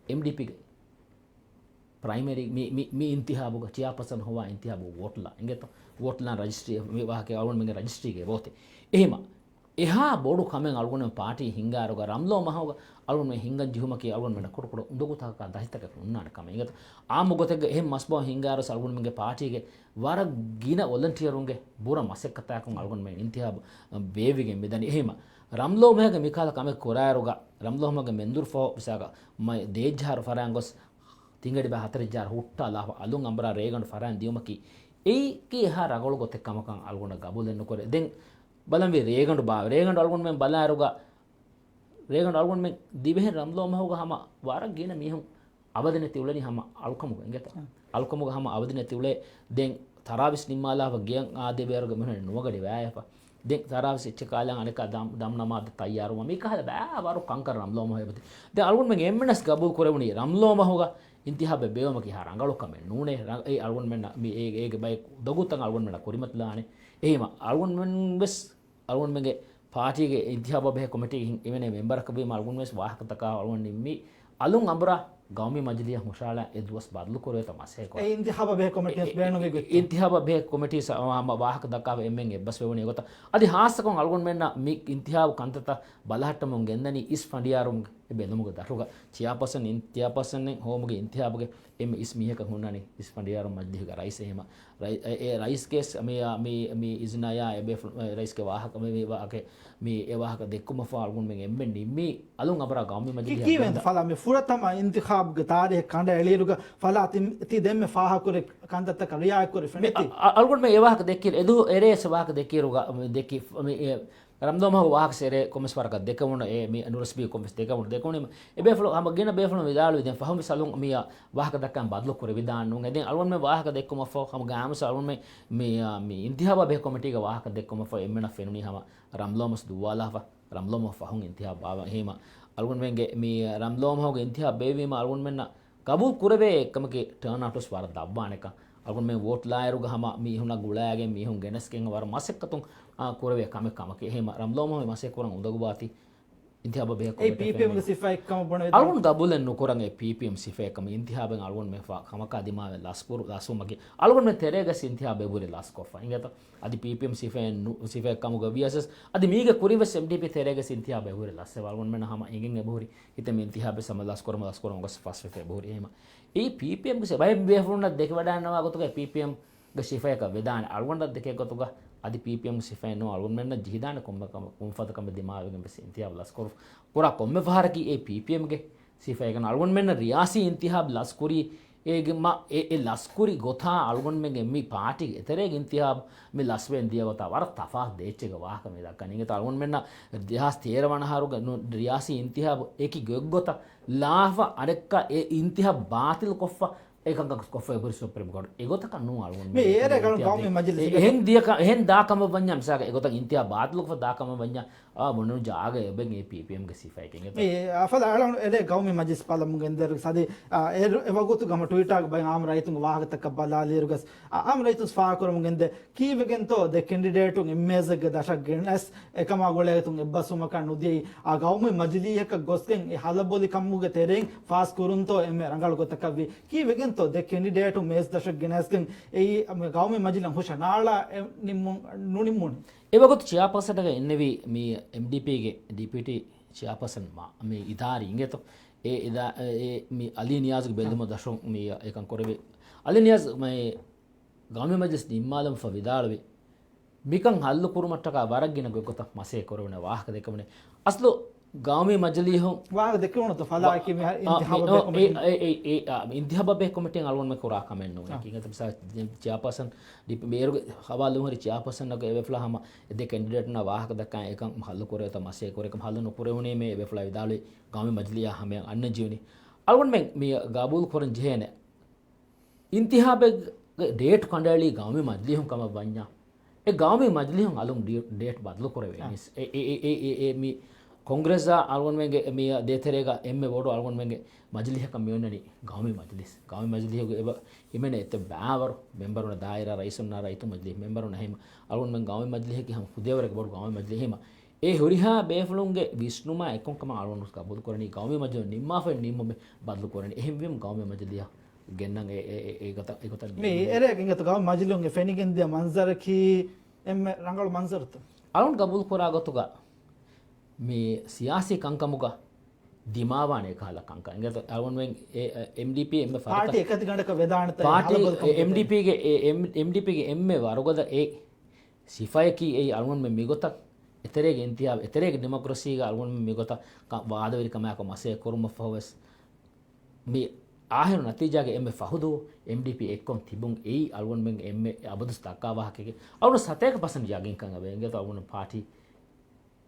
އެމްޑީޕީގެ ޕްރައިމަރީ މި، މި، މި އިންތިޚާބުގަ ޗެއާޕާސަން ހޮވާ އިންތިޚާބު ވޯޓް ލާ އިނގޭތޯ؟ ވޯޓް ލާން ރަޖިސްޓްރީ މި ވާހަކަ އަޅުގަނޑުމެންގެ ރަޖިސްޓްރީގަ އެބައޮތޭ. އެހެމަ އެހާ ބޮޑު ކަމެއް އަޅުގަނޑުމެން ޕާޓީ ހިންގާއިރުގަ ރަމްލޯ މަހުގަ އަޅުގަނޑުމެން ހިންގަން ޖެހުމަކީ އަޅުގަނޑުމެންނަށް ކުޑަކުޑަ އުނދަގޫތަކަކާ ދަށިތަކަކަށް ހުންނާނެ ކަމެއް އިނގޭތޯ. އާއްމު ގޮތެއްގަ އެހެން މަސްބަހު ހިންގާއިރު އަޅުގަނޑުމެންގެ ޕާޓީގެ ވަރަށް ގިނަ ވޮލަންޓިއަރުންގެ ބުރަ މަސައްކަތާއެކު އަޅުގަނޑުމެން އިންތިޚާބު ބޭއްވިގެން މިދަނީ. އެހެމަ ރަމްލޯ މަހުގެ މިކަހަލަ ކަމެއް ކުރާއިރުގަ ރަމްލޯ މަހުގެ މެންދުރު ފަހު މިސާލަކަށް މައި ދޭއްޖަހާރު ފަރާން ގޮސް ތިންގަޑި ބައި ހަތަރެއް ޖަހާރު ހުއްޓާލާފަ އަލުން އަނބުރާ ރޭގަނޑު ފަރާން ދިޔުމަކީ އެއީކީ އެހާ ރަނގަޅު ގޮތެއް ކަމަކަށް އަޅުގަނޑަށް ގަބޫލެއް ނުކުރޭ. ދެން ބަލަންވީ ރޭގަނޑު ބާ، ރޭގަނޑު އަޅުގަނޑުމެން ބަލާއިރުގަ ރޭގަނޑު އަޅުގަނޑުމެން ދިވެހި ރަމްލޯ މަހުގަ ހަމަ ވަރަށް ގިނަ މީހުން އަބަދުނެތި އުޅެނީ ހަމަ އަޅުކަމުގަ އިނގޭތަ؟ އަޅުކަމުގަ ހަމަ އަބަދުނެތި އުޅޭ. ދެން ތަރާވީސް ނިންމާލާފަ ގެޔަށް އާދޭ ބޭރުގަ މިހުން ނުވަގަޑި ވާޔަފަ. ދެން ތަރާވީސް އެއްޗެއް ކާލާ އަނެއްކާ ދަމް، ދަމް ނަމާދަށް ތައްޔާރުވުމަށް މިކަހަލަ ބައި ވަރު ކަންކަން ރަމްލޯ މަހު އެބަތި. ދެން އަޅުގަނޑުމެން އެންމެނަސް ގަބޫލު ކުރެވުނީ ރަމްލޯ މަހުގަ އިންތިޚާބެއް ބޭއްވުމަކީ ހާ ރަނގަޅު ކަމެއް ނޫނޭ. ރަ-، އެ އަޅުގަނޑުމެންނަށް މި އޭ، އޭގެ ބައެއް ދޮގުތައް އަޅުގަނޑުމެންނަށް ކުރިމަތިލާނެ. އެހީމަ އަޅުގަނޑުމެން ވެސް އަޅުގަނޑުމެންގެ ޕާޓީގެ އިންތިޚާބާ ބެހޭ ކޮމިޓީގެ ހިން-، އެވެނޭ މެމްބަރަކަށް ވީމަ އަޅުގަނޑު ވެސް ވާހަކަތަކާ އަޅުގަނޑު ނިންމީ އަލުން އަނބުރާ ގައުމީ މަޖިލީހަށް ހުށަހަޅާ އެ ދުވަސް ބަދަލު ކުރެވޭތޯ މަސައްކަތް ކުރަން. އެ އިންތިޚާބާ ބެހޭ ކޮމިޓީ ވެސް ބޭނުންވީ ގޮތް. އިންތިޚާބާ ބެހޭ ކޮމިޓީ ސަ-، ހަމަ ވާހަކަ ދައްކާފަ އެންމެން އެއްބަސްވެވުނީ އެގޮތަށް. އަދި ހާއްސަކޮށް އަޅުގަނޑުމެންނަށް މި އިންތިޚާބު ކަންތައްތައް ބަލަހައްޓަމުން ގެންދަނީ އިސް ފަނޑިޔާރުންގެ ބެލުމުގެ ދަށުގަ ޗެއާޕާސަން އިން-، ޗެއާޕާސަންއެއް ހޮވުމުގެ އިންތިޚާބުގެ އެންމެ އިސް މީހަކަށް ހުންނާނީ އިސް ފަނޑިޔާރު މަޖިލީހުގެ ރައީސް. އެހެމަ ރައި-، އެ، އެ ރައީސްގެ ސް-، މި، މި، މި އިޒްނަޔާ އެ ބޭފުޅު-، އެ ރައީސްގެ ވާހަކަ، މި، މި ވާހަކަ، މި އެ ވާހަކަ ދެއްކުމަށްފަހު އަޅުގަނޑުމެން އެންމެން ނިންމީ އަލުން އަނބުރާ ގައުމީ ކި-، މަޖިލީހަށް ކީވެންތަ ގެންދާ. ފަލާ މި ފުރަތަމަ އިންތިޚާބުގެ ތާރީޚެއް ކަނޑައެޅިއިރުގަ ފަލާ ތި، ތި ދެންމެ ފާހަގަކުރި ކަންތައްތަކަށް ރިއާޔަތްކުރި މި ފެނިތި. އަ-، އަ-، އަޅުގަނޑުމެން އެ ވާހަކަ ދެއްކި، އެދު އެރޭ ވާހަކަ ދެއްކިއިރުގަ ދެއްކި، މި، އެ، ރަމްލޯ މަހު ވާހަކަ ސެރޭ ކޮމެސް ވަރަކަށް ދެކެވުނު، އެ މި ނުރަސްބީ ކޮމެސް ދެކެވުނު، ދެކެވުނީމަ އެ ބޭފުޅު ހަމަ ގިނަ ބޭފުޅުން ވިދާޅުވި ދެން ފަހުން ވެސް އަލުން މި ވާހަކަ ދައްކަން ބަދަލު ކުރެވިދާނެ ނޫން. އެ ދެން އަޅުގަނޑުމެން ވާހަކަ ދެއްކުމަށްފަހު ހަމަ ގާމުސް އަޅުގަނޑުމެން މި، މި އިންތިޚާބާ ބެހޭ ކޮމިޓީގެ ވާހަކަ ދެއްކުމަށްފަހު އެންމެނަށް ފެނުނީ ހަމަ ރަމްލޯ މަސް ދުއްވާލާފަ، ރަމްލޯ މަހު ފަހުން އިންތިޚާބު ބާވަން. އެހީމަ އަޅުގަނޑުމެންގެ މި ރަމްލޯ މަހުގެ އިންތިޚާބު ބޭއްވީމަ އަޅުގަނޑުމެންނަށް ގަބޫލު ކުރެވޭ އެއްކަމަކީ ޓާން އައުޓް ވެސް ވަރަށް ދަށްވާނެކަން. އަޅުގަނޑުމެން ވޯޓް ލާއިރުގަ ހަމަ މީހުންނަށް ގުޅާގެން މީހުން ގެނެސްގެން ވަރަށް މަސައްކަތުން، އާ، ކުރެވޭ ކަމެއް ކަމަކީ. އެހެން ރަމްލޯ މަހު މަސައްކަތް ކުރަން އުނދަގޫވާތީ އިންތިޚާބާ ބެހޭ އެ ކޮމިޓީ ޕީޕީއެމްގެ ފެންނަނީ. ސިފައެއް ކަމަށް ބުނެވިދާނެ. އަޅުގަނޑު ގަބޫލެއް ނުކުރަން އެ ޕީޕީއެމް ސިފައެއް ކަމަށް. އިންތިޚާބެއް އަޅުގަނޑުމެން ފާ-، ކަމަކާ ދިމާވެ ލަސްކުރު-، ލަސްވުމަކީ. އަޅުގަނޑުމެން ތެރޭގަސް އިންތިޚާބު އެބަހުރި ލަސްކޮށްފަ އިނގޭތަ؟ އަދި ޕީޕީއެމް ސިފައެއް ނު-، ސިފައެއް ކަމުގަ ވިޔަސް އަދި މީގެ ކުރިން ވެސް އެމްޑީޕީ ތެރޭގަސް އިންތިޚާބު އެބަހުރި ލަސްވެފަ. އަޅުގަނޑުމެންނަށް ހަމަ އެނގެން އެބަހުރި ކިތަންމެ އިންތިޚާބެއް ހަމަ ލަސްކުރަމު، ލަސްކުރަމު ގޮސް ފަސްވެފަ އެބަހުރި. އެހެމަ އެއީ ޕީޕީއެމްގެ ސިފަ. ބައެއް ބޭފުޅުންނަށް ދެކެވަޑައިގަންނަވާ ގޮތުގަ ޕީޕީއެމްގެ ސިފަޔަކަށް ވެދާނެ. އަޅުގަނޑަށް ދެކޭ ގޮތުގަ އަދި ޕީޕީއެމްގެ ސިފައެއް ނޫން. އަޅުގަނޑުމެންނަށް ޖެހިދާނެ ކޮންމެ ކަމެއް، ކޮންފަދަ ކަމެއް ދިމާވެގެން ވެސް އިންތިޚާބު ލަސްކުރު-، ކުރާ ކޮންމެ ފަހަރަކީ އެ ޕީޕީއެމްގެ ސިފައެއް ނޫން. އަޅުގަނޑުމެންނަށް ރިޔާސީ އިންތިޚާބު ލަސްކުރީ އޭގެ މަ-، އެ، އެ ލަސްކުރި ގޮތާ އަޅުގަނޑުމެންގެ މި ޕާޓީގެ އެތެރޭގެ އިންތިޚާބު މި ލަސްވެގެން ދިޔަ ގޮތާ ވަރަށް ތަފާތު ދޭއްޗެއްގެ ވާހަކަ މި ދައްކަނީ. އިނގޭތަ އަޅުގަނޑުމެންނަށް ދެހާސް ތޭރަ ވަނަ އަހަރުގެ ނު-، ރިޔާސީ އިންތިޚާބު އެކި ގޮތްގޮތަށް ލާފަ އަނެއްކާ އެ އިންތިޚާބު ބާތިލް ކޮށްފަ އެކަންކަން ކޮށްފަ އެބަހުރި ސުޕްރީމް ކޯޓް. އެގޮތަކަށް ނޫން އަޅުގަނޑު މި އޭރޭ ގަނޑު ގައުމީ މަޖިލިސް އެ-، އެހެން ދިޔަ ކަ-، އެހެން ދާ ކަމަށް ވަންޏާ މިސާލަކަށް އެގޮތަށް އިންތިޚާބު ބާތިލް ކޮށްފަ ދާ ކަމަށް ވަންޏާ އާ، ބުނެ ޖާގަ އެބަ އެ ޕީޕީއެމްގެ ސިފައެކެން އެތަ؟ މި އަފަލަ އަޅަން އެރޭ ގައުމީ މަޖިލިސް ބަލަމުން ގެންދޭރު ސަދި، އާ، އެ ރު-، އެ ވަގުތު ގަމަ ޓުވިޓާގެ ބައި އާމް ރައްޔިތުންގެ ވާހަކަތަކަށް ބަލާލިއިރުގަސް، އާ، އާމް ރައްޔިތުން ފާހަގަކުރަމުން ގެންދޭ. ކީއްވެގެންތޯ ދެ ކެންޑިޑޭޓުން އެއްމޭޒެއްގެ ދަށަށް ގެނެސް، އެކަމާ ގުޅޭގޮތުން އެއްބަސްވުމަކަށް ނުދިޔައީ، އާ، ގައުމީ މަޖިލީހަކަށް ގޮސްގެން އެ ހަލަބޮލި ކަމުގެ ތެރެއިން ފާސް ކުރުންތޯ އެންމެ ރަނގަޅު ގޮތަކަށްވީ؟ ކީއްވެގެން ދެ ކެނޑިޑޭޓު މޭޒް ދަށަށް ގެނެސްގެން އެއީ ގައުމީ މަޖިލަށް ހުށަ ނާޅާ ނުނިމުން. އެވަގުތު ޗެއާޕާސަނަކަށް އިންނެވީ މި އެމްޑީޕީގެ ޑިޕިއުޓީ ޗެއާޕާސަން މި އިދާރީ އިނގޭތޯ. އެ އިދާ-، އެ މި އަލީ ނިޔާޒުގެ ބެއްލުމަށް ދަށުން މި އެކަން ކުރެވި. އަލީ ނިޔާޒް މި ގައުމީ މަޖިލިސް ނިންމާލަމަފަ ވިދާޅުވި. މިކަން ހައްލު ކުރުމަށްޓަކާ ވަރަށް ގިނަ ގޮތްގޮތަށް މަސައްކަތް ކުރެވުނީ ވާހަކަ ދެއްކެވުނީ. އަސްލު ގައުމީ މަޖިލީހުން ވާހަކަ ދެއްކެވުނުތަ ފަލާއަކީ މި އިންތިހާބާ ބެހޭ ކޮމިޓީ؟ އެ، އެ، އެ، އެ، އެ، އެ، އާ، އިންތިހާބާ ބެހޭ ކޮމިޓީން އަޅުގަނޑުމެން ކުރާ ކަމެއް ނޫން. އާ. އެކީ އިނގޭތަ މިސާލަށް ޗެއާޕާސަން ޑިޕި-، މޭރުގެ ހަވާލުން ހުރި ޗެއާޕާސަން އެ އެވެފަލާ ހަމަ އެ ދެ ކެންޑިޑޭޓުންނާ ވާހަކަ ދައްކާ އެކަން ހައްލު ކުރޭތަ މަސައްކަތް ކުރޭކަން ހައްލު ނުކުރެވުނީމޭ އެވެފަލާ ވިދާޅުވި ގައުމީ މަޖިލީހާ ހަމަޔަށް އަންނަން ޖެހުނީ. އަޅުގަނޑުމެން މި ގަބޫލު ކުރަން ޖެހޭނެ. އިންތިހާބެއްގެ ޑޭޓް ކަނޑައެޅީ ގައުމީ މަޖިލީހުން ކަމަށް ވަންޏާ، އެ ގައުމީ މަޖިލީހުން އަލުން ޑި-، ޑޭޓް ބަދަލު ކުރެވޭ. އާ. މީސް އެ، އެ، އެ، އެ، އެ، އެ މި ކޮންގްރެސްއާ އަޅުގަނޑުމެންގެ މި ދޭތެރޭގަ އެންމެ ބޮޑު އަޅުގަނޑުމެންގެ މަޖިލީހަކަށް މި އޮންނަނީ ގައުމީ މަޖިލީސް. ގައުމީ މަޖިލީހުގެ އެބަ ހިމެނޭ އެތައް ބައިވަރު މެމްބަރުންނަށް ދާއިރާ ރައީސުންނާ ރައްޔިތު މަޖިލީހު މެމްބަރުންނަށް ހިމަ އަޅުގަނޑުމެން ގައުމީ މަޖިލީހަކީ ހަމަ ކުދޭވަރެއްގެ ބޮޑު ގައުމީ މަޖިލީހެއް ހިމަ އެ ހުރިހާ ބޭފުޅުންގެ ވިސްނުމާ އެއްކޮށް ކަމަށް އަޅުގަނޑު ގަބޫލު ކުރަނީ ގައުމީ މަޖިލީހުން ނިންމާފައި ނިންމުމެއް ބަދަލު ކުރަނީ. އެހެންވީމަ ގައުމީ މަޖިލީހަށް ގެންނަން އެ، އެ، އެ، އެ ގޮތަށް، އެ ގޮތަށް މި ނިންމުން. އެރޭގަ އިނގޭތޯ ގައުމީ މަޖިލީހުންގެ ފެނިގެންދިޔަ މަންޒަރަކީ އެންމެ ރަނގަޅު މަންޒަރުތަ؟ އަޅުން ގަބޫލު ކުރާ ގޮތުގަ މި ސިޔާސީ ކަންކަމުގަ ދިމާވާނެ ކަހަލަ ކަންކަން. އިނގޭތޯ އަޅުގަނޑުމެން އެ، އެ، އެމްޑީޕީ އެންމެ ފަރިތަ-، ޕާޓީ އެކަތިގަނޑަކަށް ވެދާނެތަ އެ ޕާޓީ ހަލަބަލުކަމުގެ އެމްޑީޕީގެ އެ، އެމް-، އެމްޑީޕީގެ އެންމެ ވަރުގަދަ އެ ސިފަޔަކީ އެއީ އަޅުގަނޑުމެން މިގޮތަށް އެތެރޭގެ އިންތިހާބް، އެތެރޭގެ ޑިމޮކްރަސީގަ އަޅުގަނޑުމެން މިގޮތަށް ކަ-، ވާދަވެރިކަމާއެކު މަސައްކަތް ކުރުމަށްފަހުވެސް މި އާހިރު ނަތީޖާގެ އެންމެ ފަހު ދުވަހު އެމްޑީޕީ އެއްކޮށް ތިބުން އެއީ އަޅުގަނޑުމެން އެންމެ އަބަދު ދައްކާ ވާހަކައެކޭ. އަޅުގަނޑު ސަތޭކަ ޕަސެންޓް ޔަގީންކަން އެބަ އިނގޭތޯ އަޅުގަނޑު ޕާޓީ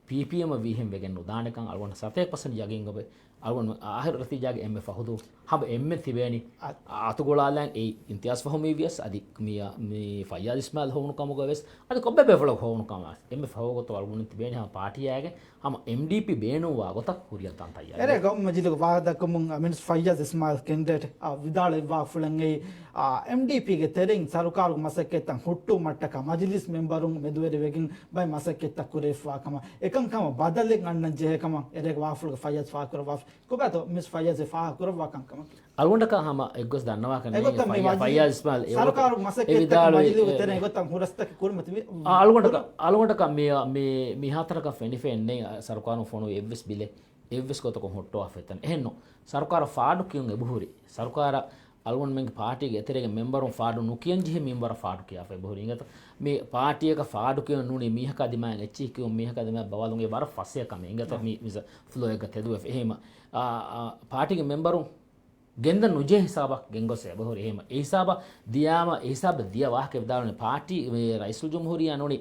ޕީޕީއެމަށް ވީހެން ވެގެން ނުދާނެކަން އަޅުގަނޑު ސަތޭކަ ޕަސެންޓް ޔަގީން އޮވޭ. އަޅުގަނޑު އާހިރު ނަތީޖާގެ އެންމެ ފަހު ދުވަހު ހަމަ އެންމެން ތިބޭނީ އަ-، އަތުގަޅާލަން އެއީ އިމްތިޔާޒް ފަހުމީ ވިޔަސް އަދި މި، މި ފައްޔާޒް އިސްމާއިލް ހޮވުނު ކަމުގަ ވެސް އަދި ކޮބެ ބޭފުޅަކު ހޮވުނު ކަމަށް އެންމެ ފަހު ގޮތަށް އަޅުގަނޑު ތިބޭނީ ހަމަ ޕާޓީއާގެ ހަމަ އެމްޑީޕީ ބޭނުންވާ ގޮތަށް ކުރިއަށް ދާން ތައްޔާރު. އެރޭ ގައުމީ މަޖިލީހުގެ ވާހަކަދައްކަމުން މިނިސްޓަރ ފައްޔާޒް އިސްމާއިލް ކެންޑިޑޭޓް އާ ވިދާޅުވި ވާހަކަފުޅެއްގައި، އާ، އެމްޑީޕީގެ ތެރެއިން ސަރުކާރުގެ މަސައްކަތްތައް ހުއްޓުވުމަށްޓަކާ މަޖިލީސް މެމްބަރުން މެދުވެރިވެގެން ބައެއް މަސައްކަތްތައް ކުރެވިފައިވާ ކަމަށް، އެކަންކަމަށް ބަދަލެއް އަންނަން ޖެހޭ ކަމަށް އެރޭގެ ވާހަކަފުޅުގަ ފައްޔާޒް ފާހަގަކުރައްވާފަ. ކޮބާތޯ މިސް ފައްޔާޒް އެ ފާހަގަކުރައްވާ ކަންކަމަކީ؟ އަޅުގަނޑަކަށް ހަމަ އެއްގޮސް ދަންނަވާކަން އެގޮތަށް މި ފައްޔާޒް މަޖިލީހު އިސްމާއިލް އެ ސަރުކާރުގެ މަސައްކަތްތަކެއް ވިދާޅުވި، މަޖިލީހުގެ އެ، ތެރެއިން އެގޮތަށް ހުރަސްތަކެއް ކުރިމަތިވި. އާ، އަޅުގަނޑަކަށް، އަޅުގަނޑަކަށް މި، މި، މިހާތަނަކަށް ފެނިފައެއް ނެތް ސަރުކާރުން ފޮނުވި އެއްވެސް ބިލެއް އެއްވެސް ގޮތަކުން ހުއްޓުވާފައި ތަން. އެހެންނު، ސަރުކާރަށް ފާޑު ކިޔުން އެބަހުރި. ސަރުކާރަށް އަޅުގަނޑުމެންގެ ޕާޓީގެ އެތެރޭގެ މެމްބަރުން ފާޑު ނުކިޔަން ޖެހި މިންވަރަށް ފާޑު ކިޔާފަ އެބަހުރި. އިނގޭތޯ މި ޕާޓީއަކަށް ފާޑު ކިޔުން ނޫނީ މީހަކާ ދިމާއިން އެއްޗިހި ކިޔުން މީހަކާ ދިމާއަށް ބަވާލުން އެ ވަރަށް ފަސޭހަ ކަމެއް. އިނގޭތޯ މި މިސަ ފްލޯއެއްގަ ތެދުވެފަ. އެހެންވީމަ، އާ، އާ، ޕާޓީގެ މެމްބަރުން ގެންދަން ނުޖެހި ހިސާބަށް ގެންގޮސް އެބަހުރި. އެހެންވީމަ، އެ ހިސާބަށް ދިޔާމަ، އެ ހިސާބަށް ދިޔަ ވާހަކަ ވިދާޅުވަނީ ޕާޓީ މި ރައީސުލްޖުމްހޫރިއްޔާ ނޫނީ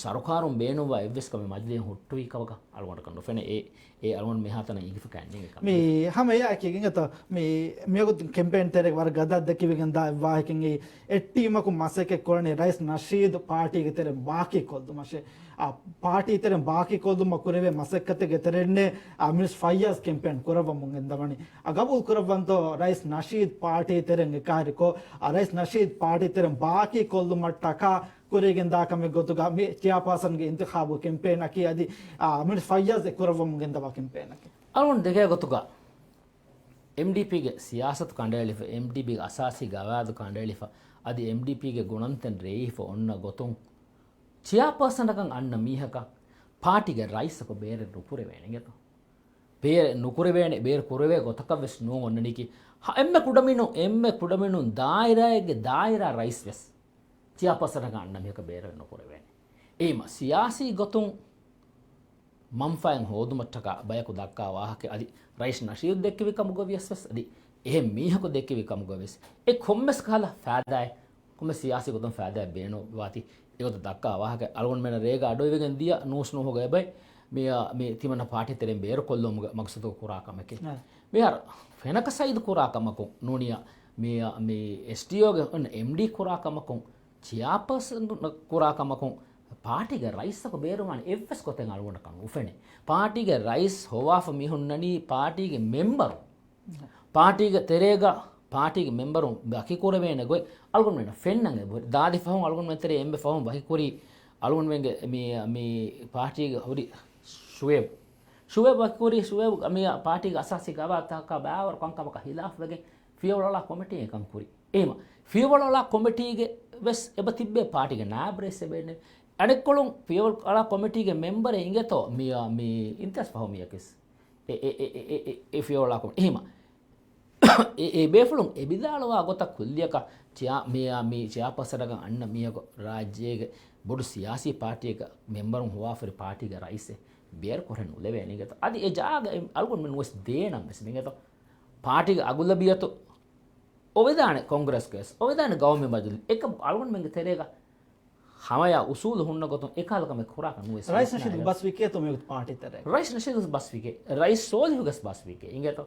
ސަރުކާރުން ބޭނުންވާ އެއްވެސް ކަމެއް މަޖިލީހުން ހުއްޓުވި ކަމަކަށް އަޅުގަނޑަކަށް ނުފެނޭ. އެ، އެ އަޅުގަނޑު މިހާތަނަށް އިނގިފަ ކަންނޭނގެ ކަމެއް. މި ހަމަ އެއާއެކީ އިނގޭތޯ މި މިވަގުތު ކެމްޕޭން ތެރޭގަ ވަރަށް ގަދަ ދެކިވެގެން ދާ އެއްވާހަކައިން އެއީ އެއް ޓީމަކު މަސައްކަތް ކުރަނީ ރައީސް ނަޝީދު ޕާޓީގެ ތެރެއިން ބާކީ ކޮށްލުމަށޭ. އާ، ޕާޓީ ތެރެއިން ބާކީ ކޮށްލުމަށް ކުރެވޭ މަސައްކަތެއްގެ ތެރެއިންނޭ، އާ، މިނިސްޓަރ ފައްޔާޒް ކެމްޕޭން ކުރައްވަމުން ގެންދަވަނީ. އާ، ގަބޫލު ކުރައްވަންތޯ ރައީސް ނަޝީދު ޕާޓީ ތެރެއިން އެކާރިކޮށް، އާ، ރައީސް ނަޝީދު ޕާޓީ ތެރެއިން ބާކީ ކޮށްލުމަށްޓަކާ ކުރިއަށް ގެންދާ ކަމެއް ގޮތުގަ މި ޗެއާޕާސަންގެ އިންތިޚާބު ކެމްޕޭނަކީ އަދި، އާ، މިނިސްޓަރ ފައްޔާޒް އެ ކުރައްވަމުން ގެންދަވާ ކެމްޕޭނަކީ. އަޅުގަނޑު ދެކޭ ގޮތުގަ އެމްޑީޕީގެ ސިޔާސަތު ކަނޑައެޅިފަ، އެމްޑީޕީގެ އަސާސީ ގަވާއިދު ކަނޑައެޅިފަ، އަދި އެމްޑީޕީގެ ގުނަންތައް ރޭވިފަ އޮންނަ ގޮތުން ޗެއާޕާސަނަކަށް އަންނަ މީހަކަށް ޕާޓީގެ ރައީސަކު ބޭރެއް ނުކުރެވޭނެ އިނގޭތޯ. ބޭރެއް ނުކުރެވޭނެ، ބޭރު ކުރެވޭ ގޮތަކަށް ވެސް ނޫން އޮންނަނީކީ. ހަ، އެންމެ ކުޑަމިނު، އެންމެ ކުޑަމިނުން ދާއިރާއެއްގެ ދާއިރާ ރައީސް ވެސް ޗެއާޕާސަނަކަށް އަންނަ މީހަކަށް ބޭރު ނުކުރެވޭނެ. އެއީމަ ސިޔާސީ ގޮތުން މަންފާއެއް ހޯދުމަށްޓަކާ ބަޔަކު ދައްކާ ވާހަކަ އަދި ރައީސް ނަޝީދު ދެއްކެވި ކަމުގަ ވިޔަސް ވެސް އަދި އެހެން މީހަކު ދެއްކެވި ކަމުގަ ވެސް އެ ކޮންމެސް ކަހަލަ ފައިދާއެއް ކޮންމެ ސިޔާސީ ގޮތުން ފައިދާއެއް ބޭނުންވާތީ. އެގޮތަށް ދައްކާ ވާހަކަ އަޅުގަނޑުމެންނަށް ރޭގަ އަޑުއިވިގެން ދިޔަ ނޫސް ނޫހުގަ އެބައި މި، މި ތިމަންނަ ޕާޓީ ތެރެއިން ބޭރުކޮށްލުމުގެ މަގްސަދުގަ ކުރާ ކަމެކޭ. އަ. މިހާރު ފެނަކަ ސައީދު ކުރާ ކަމަކުން ނޫނިޔަ މި، މި އެސްޑީއޯގެ އެމްޑީ ކުރާ ކަމަކުން ޗެއާޕާސަން ކުރާ ކަމަކުން ޕާޓީގެ ރައީސަކު ބޭރުވާނެ އެއްވެސް ގޮތެއް އަޅުގަނޑަކަށް ނުފެނޭ. ޕާޓީގެ ރައީސް ހޮވާފަ މި ހުންނަނީ ޕާޓީގެ މެމްބަރު ޕާޓީގެ ތެރޭގަ ޕާޓީގެ މެމްބަރުން ވަކިކުރެވޭނެ ގޮތް އަޅުގަނޑުމެންނަށް ފެންނަން އެބަހުރި. ދާދި ފަހުން އަޅުގަނޑުމެން ތެރޭ އެންމެ ފަހުން ވަކިކުރީ އަޅުގަނޑުމެންގެ މި، މި ޕާޓީގެ ހުރި ޝުއޭބް. ޝުއޭބް ވަކިކުރީ ޝުއޭބް މި ޕާޓީގެ އަސާސީ ގަވާއިދުތަކާ ބައިވަރު ކަންކަމަކަށް ހިލާފްވެގެން ފިޔަވަޅު އަޅާ ކޮމިޓީ އެކަން ކުރި. އެހެމަ ފިޔަވަޅު އަޅާ ކޮމިޓީގެ ވެސް އެބަ ތިއްބޭ ޕާޓީގެ ނާއިބް ރައީސް އެބަ އެންނެވި. އަނެއްކޮޅުން ފިޔަވަޅު އަޅާ ކޮމިޓީގެ މެމްބަރެއް އިނގޭތޯ މި، މި އިންތިހާސް ފަހު މީހަކުވެސް އެ، އެ، އެ، އެ، އެ، އެ ފިޔަވަޅު އަޅާ ކޮމިޓީ. އެހެމަ އެ، އެ ބޭފުޅުން އެ ވިދާޅުވާ ގޮތަށް ކުއްލިއަކަށް ޗެއާ، މި، މި ޗެއާޕާސަނަކަށް އަންނަ މީހަކު ރާއްޖޭގެ ބޮޑު ސިޔާސީ ޕާޓީއަކަށް މެމްބަރުން ހޮވާފައި ޕާޓީގެ ރައީސެއް ބޭރު ކުރެއް ނުލެވޭނެ އިނގޭތޯ. އަދި އެ ޖާގަ އެ އަޅުގަނޑުމެން ނުވެސް ދޭނަން ވެސް އިނގޭތޯ. ޕާޓީގެ އަޣުލަބިއްޔަތު އޮވެދާނެ ކޮންގްރެސްގަ ވެސް، އޮވެދާނެ ގައުމީ މަޖިލިސް. އެކަމް އަޅުގަނޑުމެންގެ ތެރޭގަ ހަމަޔާ އުސޫލު ހުންނަ ގޮތުން އެކަހަލަ ކަމެއް ކުރާކަށް ނުވެސް ރައީސް ނަޝީދު ބަސްވީ ކޭތޯ މިވަގުތު ޕާޓީ ތެރޭގަ؟ ރައީސް ނަޝީދު ބަސްވީ ކޭ؟ ރައީސް ސޯލިހު ވެސް ބަސްވީ ކޭ އިނގޭތޯ.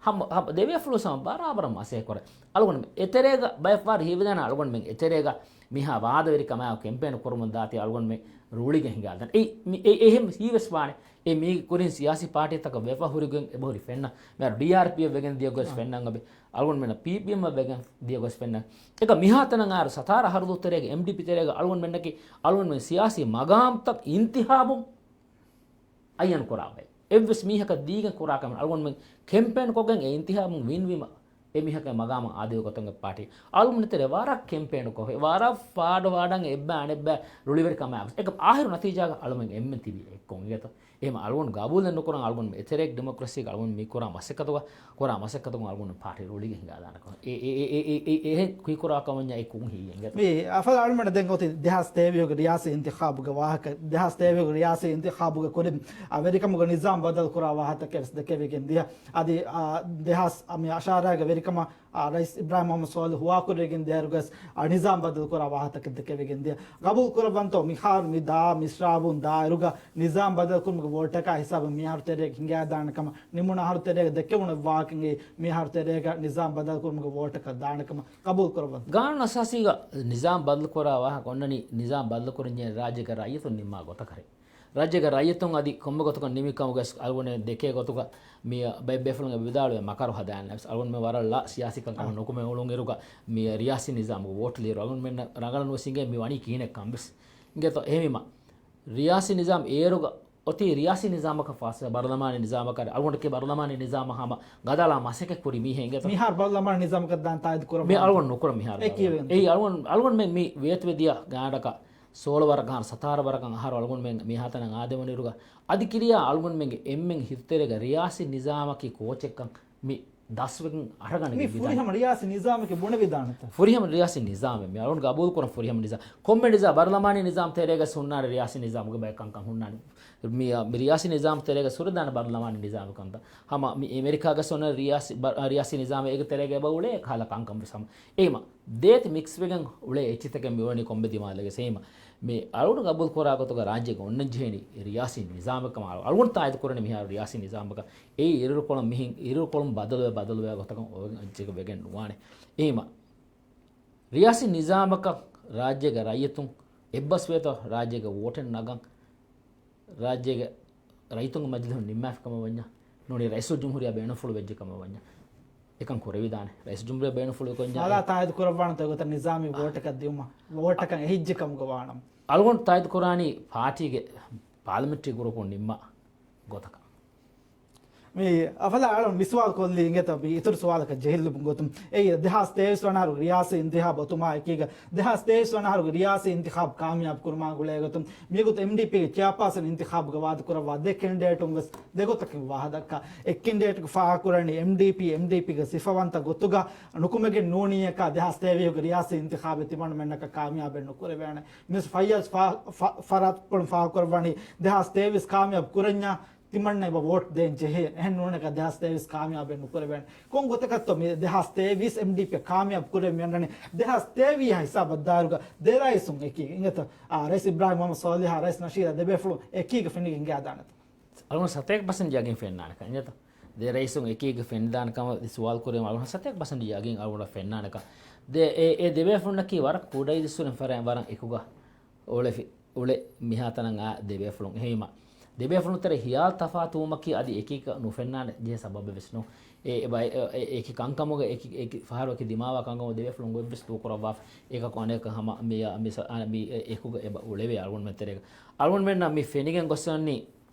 ހަމަ، ހަމަ ދެބޭފުޅުން ހަމަ ބަރާބަރަށް މަސައްކަތް ކުރޭ. އަޅުގަނޑު އެތެރޭގަ ބައެއް ފަހަރު ހީވެދާނެ އަޅުގަނޑުމެން އެތެރޭގަ މިހާ ވާދަވެރިކަމާއެކު ކެމްޕޭން ކުރަމުން ދާތީ އަޅުގަނޑުމެން ރުޅިގެން ހިނގާދާނެ. އެއީ މި، އެ، އެހެން ހީވެސް ވާނެ. އެ މީގެ ކުރިން ސިޔާސީ ޕާޓީތަކަށް ވެފަ ހުރިގެން އެބަހުރި ފެންނަ. މިހާރު ޑީއާރްޕީއަށް ވެގެން ދިޔަ ގޮތް އާ. ފެންނަން އަބި. އަޅުގަނޑުމެންނަށް ޕީޕީއެމްއަށް ވެގެން ދިޔަ ގޮތް ފެންނަ. އެކަ މިހާތަނަށް އާރު ސަތާރަ ހަރުދު ތެރޭގަ އެމްޑީޕީ ތެރޭގަ އަޅުގަނޑުމެންނަކީ އަޅުގަނޑުމެން ސިޔާސީ މަގާމްތައް އިންތިހާބުން އައްޔަން ކުރާ ބައެއް. އެއްވެސް މީހަކަށް ދީގެން ކުރާ ކަމެއް އަޅުގަނޑުމެން ކެމްޕޭން ކޮށްގެން އެ އިންތިހާބުން ވިން ވީމަ އެ މީހަކަށް މަގާމަށް އާދެވި ގޮތުން އެ ޕާޓީ އަޅުގަނޑު ތެރޭ ވަރަށް ކެމްޕޭން ކޮށް، ވަރަށް ފާޑު ފާޑަށް އެއްބަ އަނެއްބަ ރުޅިވެރިކަމާ އެކަމް އާހިރު ނަތީޖާގަ އަޅުގަނޑު އެންމެން ތިބީ އެއްކޮށް އިނގޭތޯ. އެހެން އަޅުގަނޑު ގަބޫލެއް ނުކުރަން އަޅުގަނޑު އެތެރޭގެ ޑިމޮކްރަސީގަ އަޅުގަނޑު މި ކުރާ މަސައްކަތުގަ، ކުރާ މަސައްކަތުގަ އަޅުގަނޑު ޕާޓީ ރުޅިގެން ހިނގާދާނެ ކަމަށް. އެ، އެ، އެ، އެ، އެ، އެ، އެ ކުރި ކުރާ ކަމަށް އެ ކުން ހިއްޔެއް އިނގޭތޯ. މި އަފަލް އަޅުގަނޑު ދެން އޮތީ ދެހާސް ތޭވީހުގެ ރިޔާސީ އިންތިޚާބުގެ ވާހަކަ، ދެހާސް ތޭވީހުގެ ރިޔާސީ އިންތިޚާބުގެ ކުރިން، އާ، ވެރިކަމުގެ ނިޒާމް ބަދަލު ކުރާ ވާހަކަތަކެއް ވެސް ދެކެވިގެން ދިޔަ. އަދި، އާ، ދެހާސް މި އަށާރައިގެ ވެރިކަމަށް އާ، ރައީސް އިބްރާހިމް މުހައްމަދު ސޯލިހު ހުވާކުރެވިގެން ދިޔައިރުގަސް، އާ، ނިޒާމް ބަދަލުކުރާ ވާހަކަތަކެއް ދެކެވިގެން ދިޔަ. ގަބޫލު ކުރައްވަންތޯ މިހާރު މި ދާ މިސްރާބުން ދާއިރުގަ ނިޒާމް ބަދަލުކުރުމުގެ ވޯޓަކާ ހިސާބުން މިހާރު ތެރޭގަ ހިނގާދާނެ ކަމަށް ނިމުނު އަހަރު ތެރޭގަ ދެކެވުނު ވާހަކައިން މިހާރު ތެރޭގަ ނިޒާމް ބަދަލުކުރުމުގެ ވޯޓަކަށް ދާނެ ކަމަށް ގަބޫލު ކުރައްވަންތޯ؟ ގާނޫނު އަސާސީގަ ނިޒާމް ބަދަލުކުރާ ވާހަކަ އޮންނަނީ ނިޒާމް ބަދަލުކުރަންޖެހޭ ރާއްޖޭގެ ރައްޔިތުން ނިންމާ ގޮތަކަށް. ރާއްޖޭގެ ރައްޔިތުން އަދި ކޮންމެ ގޮތަކަށް ނިމި ކަމުގަ އަޅުގަނޑު ދެކޭ ގޮތުގަ މި ބައެއް ބޭފުޅުން އެ ވިދާޅުވެ މަކަރު ހަދާނެ. އަޅުގަނޑުމެން ވަރަށް ލާ ސިޔާސީ ކަންކަމަށް ނުކުމެ އުޅުން އިރުގަ މި ރިޔާސީ ނިޒާމުގެ ވޯޓު ލިޔުއިރު އަޅުގަނޑުމެން ރަނގަޅަށް ނުވެސް އިނގޭ މި ވަނީ ކިހިނެއް ކަން ވެސް. އިނގޭތޯ އެހެންވީމަ ރިޔާސީ ނިޒާމް އޭރުގަ އޮތީ ރިޔާސީ ނިޒާމަކަށް ފާސް ބަރުލަމާނީ ނިޒާމަކަށް އަޅުގަނޑަކީ ބަރުލަމާނީ ނިޒާމަށް ހަމަ ގަދައަޅާ މަސައްކަތް ކުރި މީހެއް އިނގޭތޯ. މިހާރު ބަރުލަމާނީ ނިޒާމަކަށް ދާން ތާއީދު ކުރައްވާ. މި އަޅުގަނޑު ނުކުރަން މިހާރު. އެކީ ވެގެން. އެއީ އަޅުގަނޑު، އަޅުގަނޑުމެން މި ވޭތުވެ ދިޔަ ގާޑަކަށް ސޯޅަ ވަރަކަށް ހަމަ ސަތާރަ ވަރަކަށް އަހަރު އަޅުގަނޑުމެން މިހާތަނަށް އާދެވުނުއިރުގަ އަދި ކިރިޔާ އަޅުގަނޑުމެންގެ އެންމެން ހިތުތެރޭގަ ރިޔާސީ ނިޒާމަކީ ކޯޗެއްކަން މި ދަސްވެގެން އަރަގަނެގެން މި ވިދާނެ. ފުރިހަމަ ރިޔާސީ ނިޒާމެކޭ ބުނެވިދާނެތަ؟ ފުރިހަމަ ރިޔާސީ ނިޒާމެއް މި އަޅުގަނޑު ގަބޫލު ކުރަން ފުރިހަމަ ނިޒާމް. ކޮންމެ ނިޒާ، ބަރުލަމާނީ ނިޒާމް ތެރޭގަ ހުންނާނެ ރިޔާސީ ނިޒާމުގެ ބައެއް ކަންކަން ހުންނާނެ. މި، މި ރިޔާސީ ނިޒާމް ތެރޭގަ ހުރެދާނެ ބަރުލަމާނީ ނިޒާމެއް ކަންތައް. ހަމަ މި އެމެރިކާގަ ހުންނަ ރިޔާސީ، ބަ-، ރިޔާސީ ނިޒާމެއް އޭގެ ތެރޭގަ އެބަ އުޅޭ ކަހަލަ ކަންކަން ވެސް ހަމަ. އެހެމަ ދޭތި މިކްސް ވެގެން އުޅޭ އެއްޗިތަކެއް މި އުޅެނީ ކޮންމެ ދިމާލެގެ ސޭމަ. މި އަޅުގަނޑު ގަބޫލު ކުރާ ގޮތުގަ ރާއްޖޭގަ އޮންނަން ޖެހޭނީ ރިޔާސީ ނިޒާމެއް ކަމަށް އަޅުގަނޑު ތާއީދު ކުރަނީ މިހާރު ރިޔާސީ ނިޒާމަކަށް. އެއީ އިރުކޮޅުން މިހިން އިރުކޮޅުން ބަދަލުވެ ބަދަލުވެ ގޮތަކަށް އޮވެގެން ވެގެން ނުވާނެ. އެހެމަ ރިޔާސީ ނިޒާމަކަށް ރާއްޖޭގެ ރައްޔިތުން އެއްބަސްވޭތޯ ރާއްޖޭގެ ވޯޓެއް ނަގަން ރާއްޖޭގެ ރައްޔިތުންގެ މަޖިލިހުން ނިންމާފި ކަމަށް ވަންޏާ، ނޫނީ ރައީސުލްޖުމްހޫރިއްޔާ ބޭނުންފުޅު ވެއްޖެ ކަމަށް ވަންޏާ، އެކަން ކުރެވިދާނެ. ރައީސުލްޖުމްހޫރިއްޔާ ބޭނުންފުޅު ކޮންޏާ އާ. ތާއީދު ކުރައްވާނެތޯ އެގޮތަށް ނިޒާމީ ވޯޓަކަށް ދިއުމަށް، ވޯޓަކަށް އެހިއްޖެ ކަމުގަ ވާނަމަ؟ އަޅުގަނޑު ތާއީދު ކުރާނީ ޕާޓީގެ ޕާލަމެންޓްރީ ގްރޫޕުން ނިންމާ ގޮތަކަށް. މި އަފަލާ އަޅުން މި ސުވާލު ކޮށްލީ އިނގޭތޯ މި އިތުރު ސުވާލަކަށް ޖެހިލުމުގެ ގޮތުން. އެއީ، ދެހާސް ތޭވީސް ވަނަ އަހަރުގެ ރިޔާސީ އިންތިޚާބު އޮތުމާ އެކީގަ، ދެހާސް ތޭވީސް ވަނަ އަހަރުގެ ރިޔާސީ އިންތިޚާބު ކާމިޔާބު ކުރުމާ ގުޅޭ ގޮތުން، މިގޮތު އެމްޑީޕީގެ ޗެއާޕާސަން އިންތިޚާބުގަ ވާދަކުރައްވާ ދެ ކެންޑިޑޭޓުން ވެސް ދެގޮތަކަށް ވާހަކަ ދައްކާ. އެއް ކެންޑިޑޭޓްގެ ފާހަގަކުރަނީ އެމްޑީޕީ، އެމްޑީޕީގެ ސިފަވަންތަ ގޮތުގަ ނުކުމެގެން ނޫނީއަކާ، ދެހާސް ތޭވީހުގެ ރިޔާސީ އިންތިޚާބެއް ތިމަންމެންނަކަށް ކާމިޔާބެއް ނުކުރެވޭނެ. މިސް ފައްޔާޒް ފާ-، ފަ-، ފަރާތްޕުޅުން ފާހަގަކުރައްވަނީ ދެހާސް ތޭވީސް ކާމިޔާބު ކުރަންޏާ، ތިމަންނަ އެބަ ވޯޓް ދޭން ޖެހޭ. އެހެން ނޫނަކަށް ދެހާސް ތޭވީސް ކާމިޔާބެއް ނުކުރެވޭނެ. ކޮން ގޮތަކަށްތޯ މި ދެހާސް ތޭވީސް އެމްޑީޕީ ކާމިޔާބު ކުރެވެން މި އަންނަނީ؟ ދެހާސް ތޭވީހާ ހިސާބަށް ދާއިރުގަ ދެ ރައީސުން އެކީ އިނގޭތޯ؟ އާ، ރައީސް އިބްރާހިމް މުހައްމަދު ސޯލިހާ، ރައީސް ނަޝީދާ ދެ ބޭފުޅުން އެކީގަ ފެނިގެން ހިނގާދާނެތޯ؟ އަޅުގަނޑު ސަތޭކަ ޕަސެންޓް ޔަގީން ފެންނާނެ ކަން އިނގޭތޯ؟ ދެ ރައީސުން އެކީގަ ފެނިދާނެ ކަމަށް ސުވާލު ކުރީމަ އަޅުގަނޑު ސަތޭކަ ޕަސެންޓް ޔަގީން އަޅުގަނޑަށް ފެންނާނެ ކަން. ދެ، އެ، އެ ދެ ބޭފުޅުންނަކީ ވަރަށް ކުޑައިރުއްސުރެން ފަރާތް ވަރަށް އެކުގަ އުޅެފި. އުޅެ މިހާތަނަށް އާ ދެ ބޭފުޅުން. އެހެންވީމަ، ދެ ބޭފުޅުން ތެރޭ ހިޔާލު ތަފާތުވުމަކީ އަދި އެކީކަށް ނުފެންނާނެ ޖެހޭ ސަބަބެއް ވެސް ނޫން. އެ، އެ ބައި-، އެ، އެ، އެކި ކަންކަމުގެ އެކި، އެކި ފަހަރު އެކި ދިމާވާ ކަންކަމުގެ ދެ ބޭފުޅުން ގޮތްވެސް ދޫކުރައްވާފަ. އެކަކު އަނެކަކަށް ހަމަ މި، މި ސަ-، އަ، މި އެ، އެކުގަ އެބަ އުޅެވޭ އަޅުގަނޑުމެން ތެރޭގަ. އަޅުގަނޑުމެންނަށް މި ފެނިގެން ގޮސް ވަނީ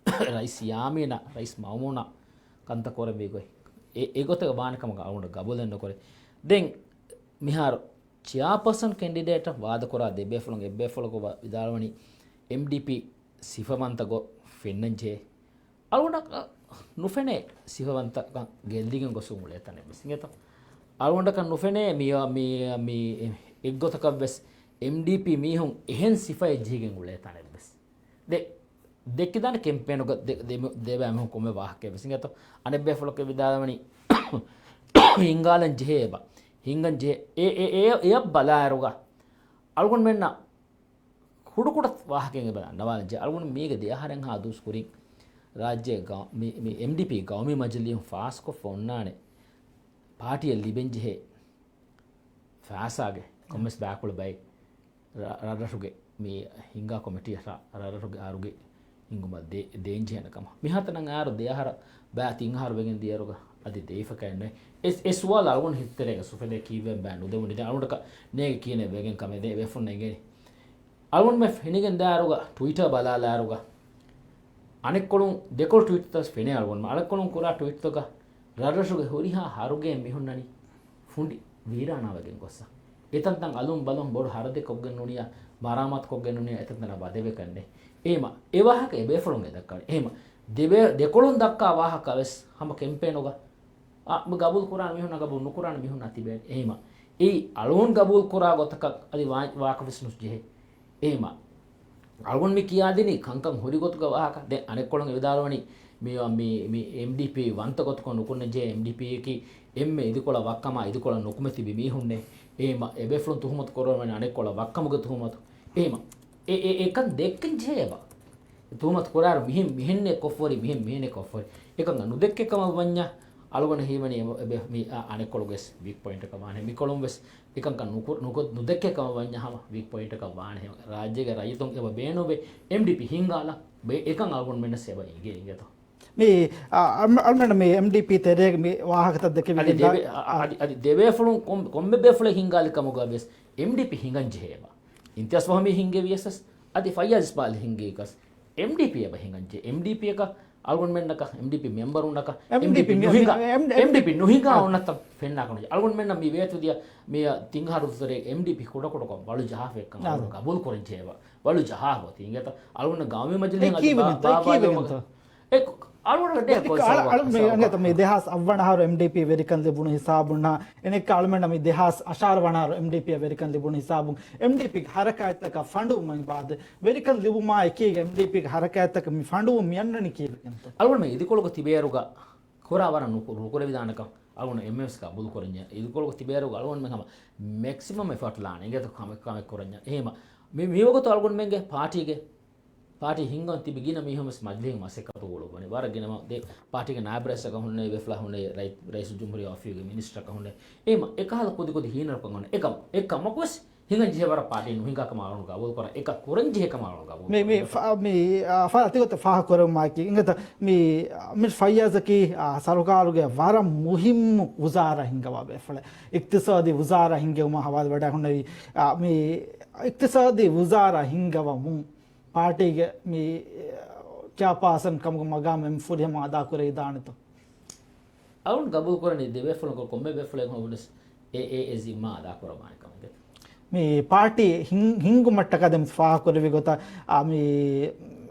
ރައީސް ޔާމީނަށް، ރައީސް މައުމޫނަށް ކަންތައް ކުރެއްވި ގޮތް. އެ، އެގޮތަށް ވާނެ ކަމަކަށް އަޅުގަނޑަށް ގަބޫލެއް ނުކުރޭ. ދެން މިހާރު ޗެއާޕާސަން ކެންޑިޑޭޓަށް ވާދަކުރާ ދެ ބޭފުޅުން އެއް ބޭފުޅަކު ވިދާޅުވަނީ އެމްޑީޕީ ސިފަވަންތަ ގޮތް ފެންނަން ޖެހޭ. އަޅުގަނޑަކަށް ނުފެނޭ ސިފަވަންތަކަން ގެއްލިގެން ގޮސް އުޅޭ ތަނެއް ވެސް އިނގޭތޯ. އަޅުގަނޑަކަށް ނުފެނޭ މި، މި، މި އެއްގޮތަކަށް ވެސް އެމްޑީޕީ މީހުން އެހެން ސިފައެއް ޖެހިގެން އުޅޭ ތަނެއް ވެސް. ދެ، ދެއްކިދާނެ ކެމްޕޭނުގަ ދެ، ދެ، ދެބައިމީހުން ކޮންމެ ވާހަކައެއް ވެސް އިނގޭތޯ. އަނެއް ބޭފުޅަކު ވިދާޅުވަނީ ހިންގާލަން ޖެހޭ އެބަ. ހިންގަން ޖެހޭ. އެ، އެ، އެ، އެއަށް ބަލާއިރުގަ އަޅުގަނޑުމެންނަށް ކުޑަކުޑަ ވާހަކައެއް އެބަ ދަންނަވާލަން ޖެހޭ. އަޅުގަނޑު މީގެ ދެ އަހަރެއްހާ ދުވަސް ކުރިން ރާއްޖޭގަ މި، މި އެމްޑީޕީ ގައުމީ މަޖިލީހުން ފާސްކޮށްފަ އޮންނާނެ ޕާޓީއަށް ލިބެންޖެހޭ ފައިސާގެ ކޮންމެސް ބާކުޅަ ބައެއް ރަ، ރަށްރަށުގެ މި ހިންގާ ކޮމިޓީއަށް ރަށްރަށުގެ އަރުގެ ހިންގުމަށް ދޭ، ދޭންޖެހޭނެ ކަމަށް. މިހާތަނަށް އައިއިރު ދެ އަހަރަށް ބައި ތިން އަހަރު ވެގެން ދިޔައިރުގަ އަދި ދެވިފަކައެއް ނެތް. އެ، އެ ސުވާލު އަޅުގަނޑު ހިތުތެރޭގަ ސުފެދޭ ކީއްވެ ބައެއް ނުދެވުނީ. ދެން އަޅުގަނޑަކަށް ނޭގެ ކިޔަނެއް ވެގެން ކަމެއް ދެ ބޭފުޅުންނަށް އެނގޭނީ. އަޅުގަނޑުމެން ފެނިގެން ދާއިރުގަ ޓްވިޓަރ ބަލާލާއިރުގަ އަނެއްކޮޅުން ދެކޮޅު ޓްވީޓްތައް ފެނޭ އަޅުގަނޑު. އަނެއްކޮޅުން ކުރާ ޓްވީޓްތަކަށް ރަށްރަށުގެ ހުރިހާ އަރުގެ މީހުންނަނީ ފުނޑި ވީރާނާވެގެން ގޮއްސަ. އެތަންތަން އަލުން ބަލުން ބޮޑު ހަރަދެއް ކޮށްގެން ނޫނިޔާ، މަރާމާތު ކޮށްގެން ނޫނިޔާ، އެތަންތަނަށް ވަދެވެ ކަންނޭ. އެހެމަ އެ ވާހަކަ އެ ބޭފުޅުން އެ ދައްކަވަނީ. އެހެމަ ދެބޭ، ދެކޮޅުން ދައްކާ ވާހަކަ ވެސް ހަމަ ކެމްޕޭނުގަ އާ، ގަބޫލު ކުރާނެ މީހުންނާ ގަބޫލު ނުކުރާނެ މީހުންނާ ތިބޭނެ. އެހެމަ އެއީ އަޅުގަނޑު ގަބޫލު ކުރާ ގޮތަކަށް އަދި ވާ، ވާކަށް ވެސް ނުޖެހޭ. އެހެމަ އަޅުގަނޑު މި ކިޔާދިނީ ކަންކަން ހުރި ގޮތުގަ ވާހަކަ. ދެން އަނެއްކޮޅުން އެ ވިދާޅުވަނީ މި، މި، މި އެމްޑީޕީ ވަންތަ ގޮތަކަށް ނުކުންނަން ޖެހޭ. އެމްޑީޕީއަކީ އެންމެ އިދިކޮޅަށް ވައްކަމާ އިދިކޮޅަށް ނުކުމެ ތިބި މީހުންނޭ. އެހެމަ އެ ބޭފުޅުން ތުހުމަތު ކުރައްވަނީ އަނެއްކޮޅަށް ވައްކަމުގެ ތުހުމަތު. އެހެމަ އެ، އެ، އެކަން ދެއްކެން ޖެހޭ ބާ. ތުހުމަތު ކުރާއިރު މިހެން، މިހެންނޭ ކޮށްފަ ހުރީ، މިހެން، މިހެންނޭ ކޮށްފަ ހުރީ. އެކަން ނުދެއްކޭ ކަމަށް ވަންޏާ، އަޅުގަނޑަށް ހީވަނީ އެ، އެ، މި، އަ، އަނެއްކޮޅު ވެސް ވީކް ޕޮއިންޓަކަށް ވާނެ. މިކޮޅުން ވެސް އެކަންކަން ނުކު، ނުކޮ، ނުދެއްކޭ ކަމަށް ވަންޏާ ހަމަ ވީކް ޕޮއިންޓަކަށް ވާނެ. ރާއްޖޭގެ ރައްޔިތުން އެބަ ބޭނުންވޭ އެމްޑީޕީ ހިންގާލަން. އެކަން އަޅުގަނޑުމެންނަށް އެބަ އިނގޭ އިނގޭތޯ. މި، އަ، އަ، އަޅުގަނޑު މި އެމްޑީޕީ ތެރޭގެ މި ވާހަކަތައް ދެކެވިގެން އަދި ދެ ބޭ، އަ، އަ، އަދި، އަދި ދެ ބޭފުޅުން ކޮން، ކޮންމެ ބޭފުޅެއް ހިންގާލި ކަމުގަ ވެސް އެމްޑީޕީ ހިނގަން ޖެހޭ ބާ. އިމްތިޔާޒް ފަހުމީ ހިންގެވިޔަސް އަދި ފައްޔާޒް އިސްމާއިލް ހިނގީކަސް އެމްޑީޕީ އެބަ ހިނގަން ޖެ، އެމްޑީޕީއަކަށް އަޅުގަނޑުމެންނަކަށް، އެމްޑީޕީ މެމްބަރުންނަކަށް، އެމްޑީޕީ އެމްޑީޕީ ނުހިނގާ، އެމް، އެމްޑީޕީ ނުހިނގާ އާ. އޮންނަތަން ފެންނާކަށް ނުޖެ. އަޅުގަނޑުމެންނަށް މި ވޭތުދިޔަ މި ތިން އަހަރު ދުވަސްވަރެ އެމްޑީޕީ ކުޑަކުޑަކޮށް ވަޅު ޖަހާފަ އެއްކަން އާ. އަޅުގަނޑު ގަބޫލު ކުރަން ޖެހޭ ބާ. ވަޅު ޖަހާފަ އޮތީ އިނގޭތަ؟ އަޅުގަނޑު ގައުމީ މަޖިލީހަށް އެ އަދި ކީވެގެންތަ؟ އެ އަޅުގަނޑު ދޭ އެ ކޮއްސަ އަޅު، ވާ، އަޅު، މި ސަބަބަކަށް. އަނގަތަ މި ދެހާސް އަށްވަނަ އަހަރު އެމްޑީޕީ ވެރިކަން ލިބުނު ހިސާބުން ނާ، އެނެއްކާ އަޅުމެންނަށް މި ދެހާސް އަށާރަ ވަނަ އަހަރު އެމްޑީޕީ ވެރިކަން ލިބުނު ހިސާބުން އެމްޑީޕީގެ ހަރަކާތްތަކަށް ފަނޑުވުމަށް ބާދެ، ވެރިކަން ލިބުމާ އެކީގަ އެމްޑީޕީގެ ހަރަކާތްތަކަށް މި ފަނޑުވުން މި އަންނަނީ ކީއްވެގެންތޯ؟ އަޅުގަނޑު މި އިދިކޮޅުގަ ތިބޭއިރުގަ ކުރާ ވަރަށް ނުކު، ނުކުރެވިދާނެކަން އަޅުގަނޑު އެންމެވެސް ގަބޫލު ކުރަންޏާ. އިދިކޮޅުގަ ތިބޭއިރުގަ އަޅުގަނޑުމެން ހަމަ މެކްސިމަމް އެފަޓް ލާނެ އިނގޭތަ ކަމެއް، ކަމެއް ކުރަންޏާ. އެހެމަ މި، މިވަގުތު އަޅުގަނޑުމެންގެ ޕާޓީގެ ޕާޓީ ހިންގަން ތިބި ގިނަ މީހުން ވެސް މަޖިލީހުގެ މަސައްކަތު އުޅުއްވަނީ. ވަރަށް ގިނަ މަ، ދެ ޕާޓީގެ ނާއިބް ރައީސަކަށް ހުންނެވި، ބޭފުޅާ ހުންނެވި، ރައި، ރައީސުލްޖުމްހޫރިއްޔާ އޮފީހުގެ މިނިސްޓަރަކަށް ހުންނެވި. އެހެމަ އެކަހަލަ ކުދިކުދި ހީނަރުކަން ހުންނެވި. އެކަމަ، އެކަމަކު ވެސް ހިނގަން ޖެހޭ ވަރަށް ޕާޓީ ނުހިނގާ ކަމަށް އަޅުގަނޑު ގަބޫލު ކުރަން. އެކަ ކުރަން ޖެހޭ ކަމަށް އަޅުގަނޑު ގަބޫލު މި، މި ކުރަން. ފަ، މި، އާ، ފަ، އަތިގޮތަށް ފާހަގަ ކުރެވުމާއެކީ، އިނގޭތަ، މި، މި ފައްޔާޒަކީ، އާ، ސަރުކާރުގެ ވަރަށް މުހިއްމު ވުޒާރާ ހިންގަވާ ބޭފުޅެއް. އިޤްތިޞާދީ ވުޒާރާ ހިންގެވުމާ ހަވާލުވެޑާ ހުންނެވި، އާ، މި އިޤްތިޞާދީ ވުޒާރާ ހިންގަވަމުން ޕާޓީގެ މި، އާ، ޗެއާޕާސަން ކަމުގެ މަގާމް އެންމެ ފުރިހަމަ އަދާކުރެވިދާނެތޯ؟ އަޅުގަނޑު ގަބޫލު ކުރަނީ ދެ ބޭފުޅުން ކޮންމެ ބޭފުޅެއް ހޮވުނަސް އެ، އެ، އެ ޒިންމާ އަދާކުރައްވާނެ ކަމެއް. މި ޕާޓީ ހިން، ހިންގުމަށްޓަކާ ދެން ފާހަގަކުރެއްވި ގޮތަށް، އާ، މި،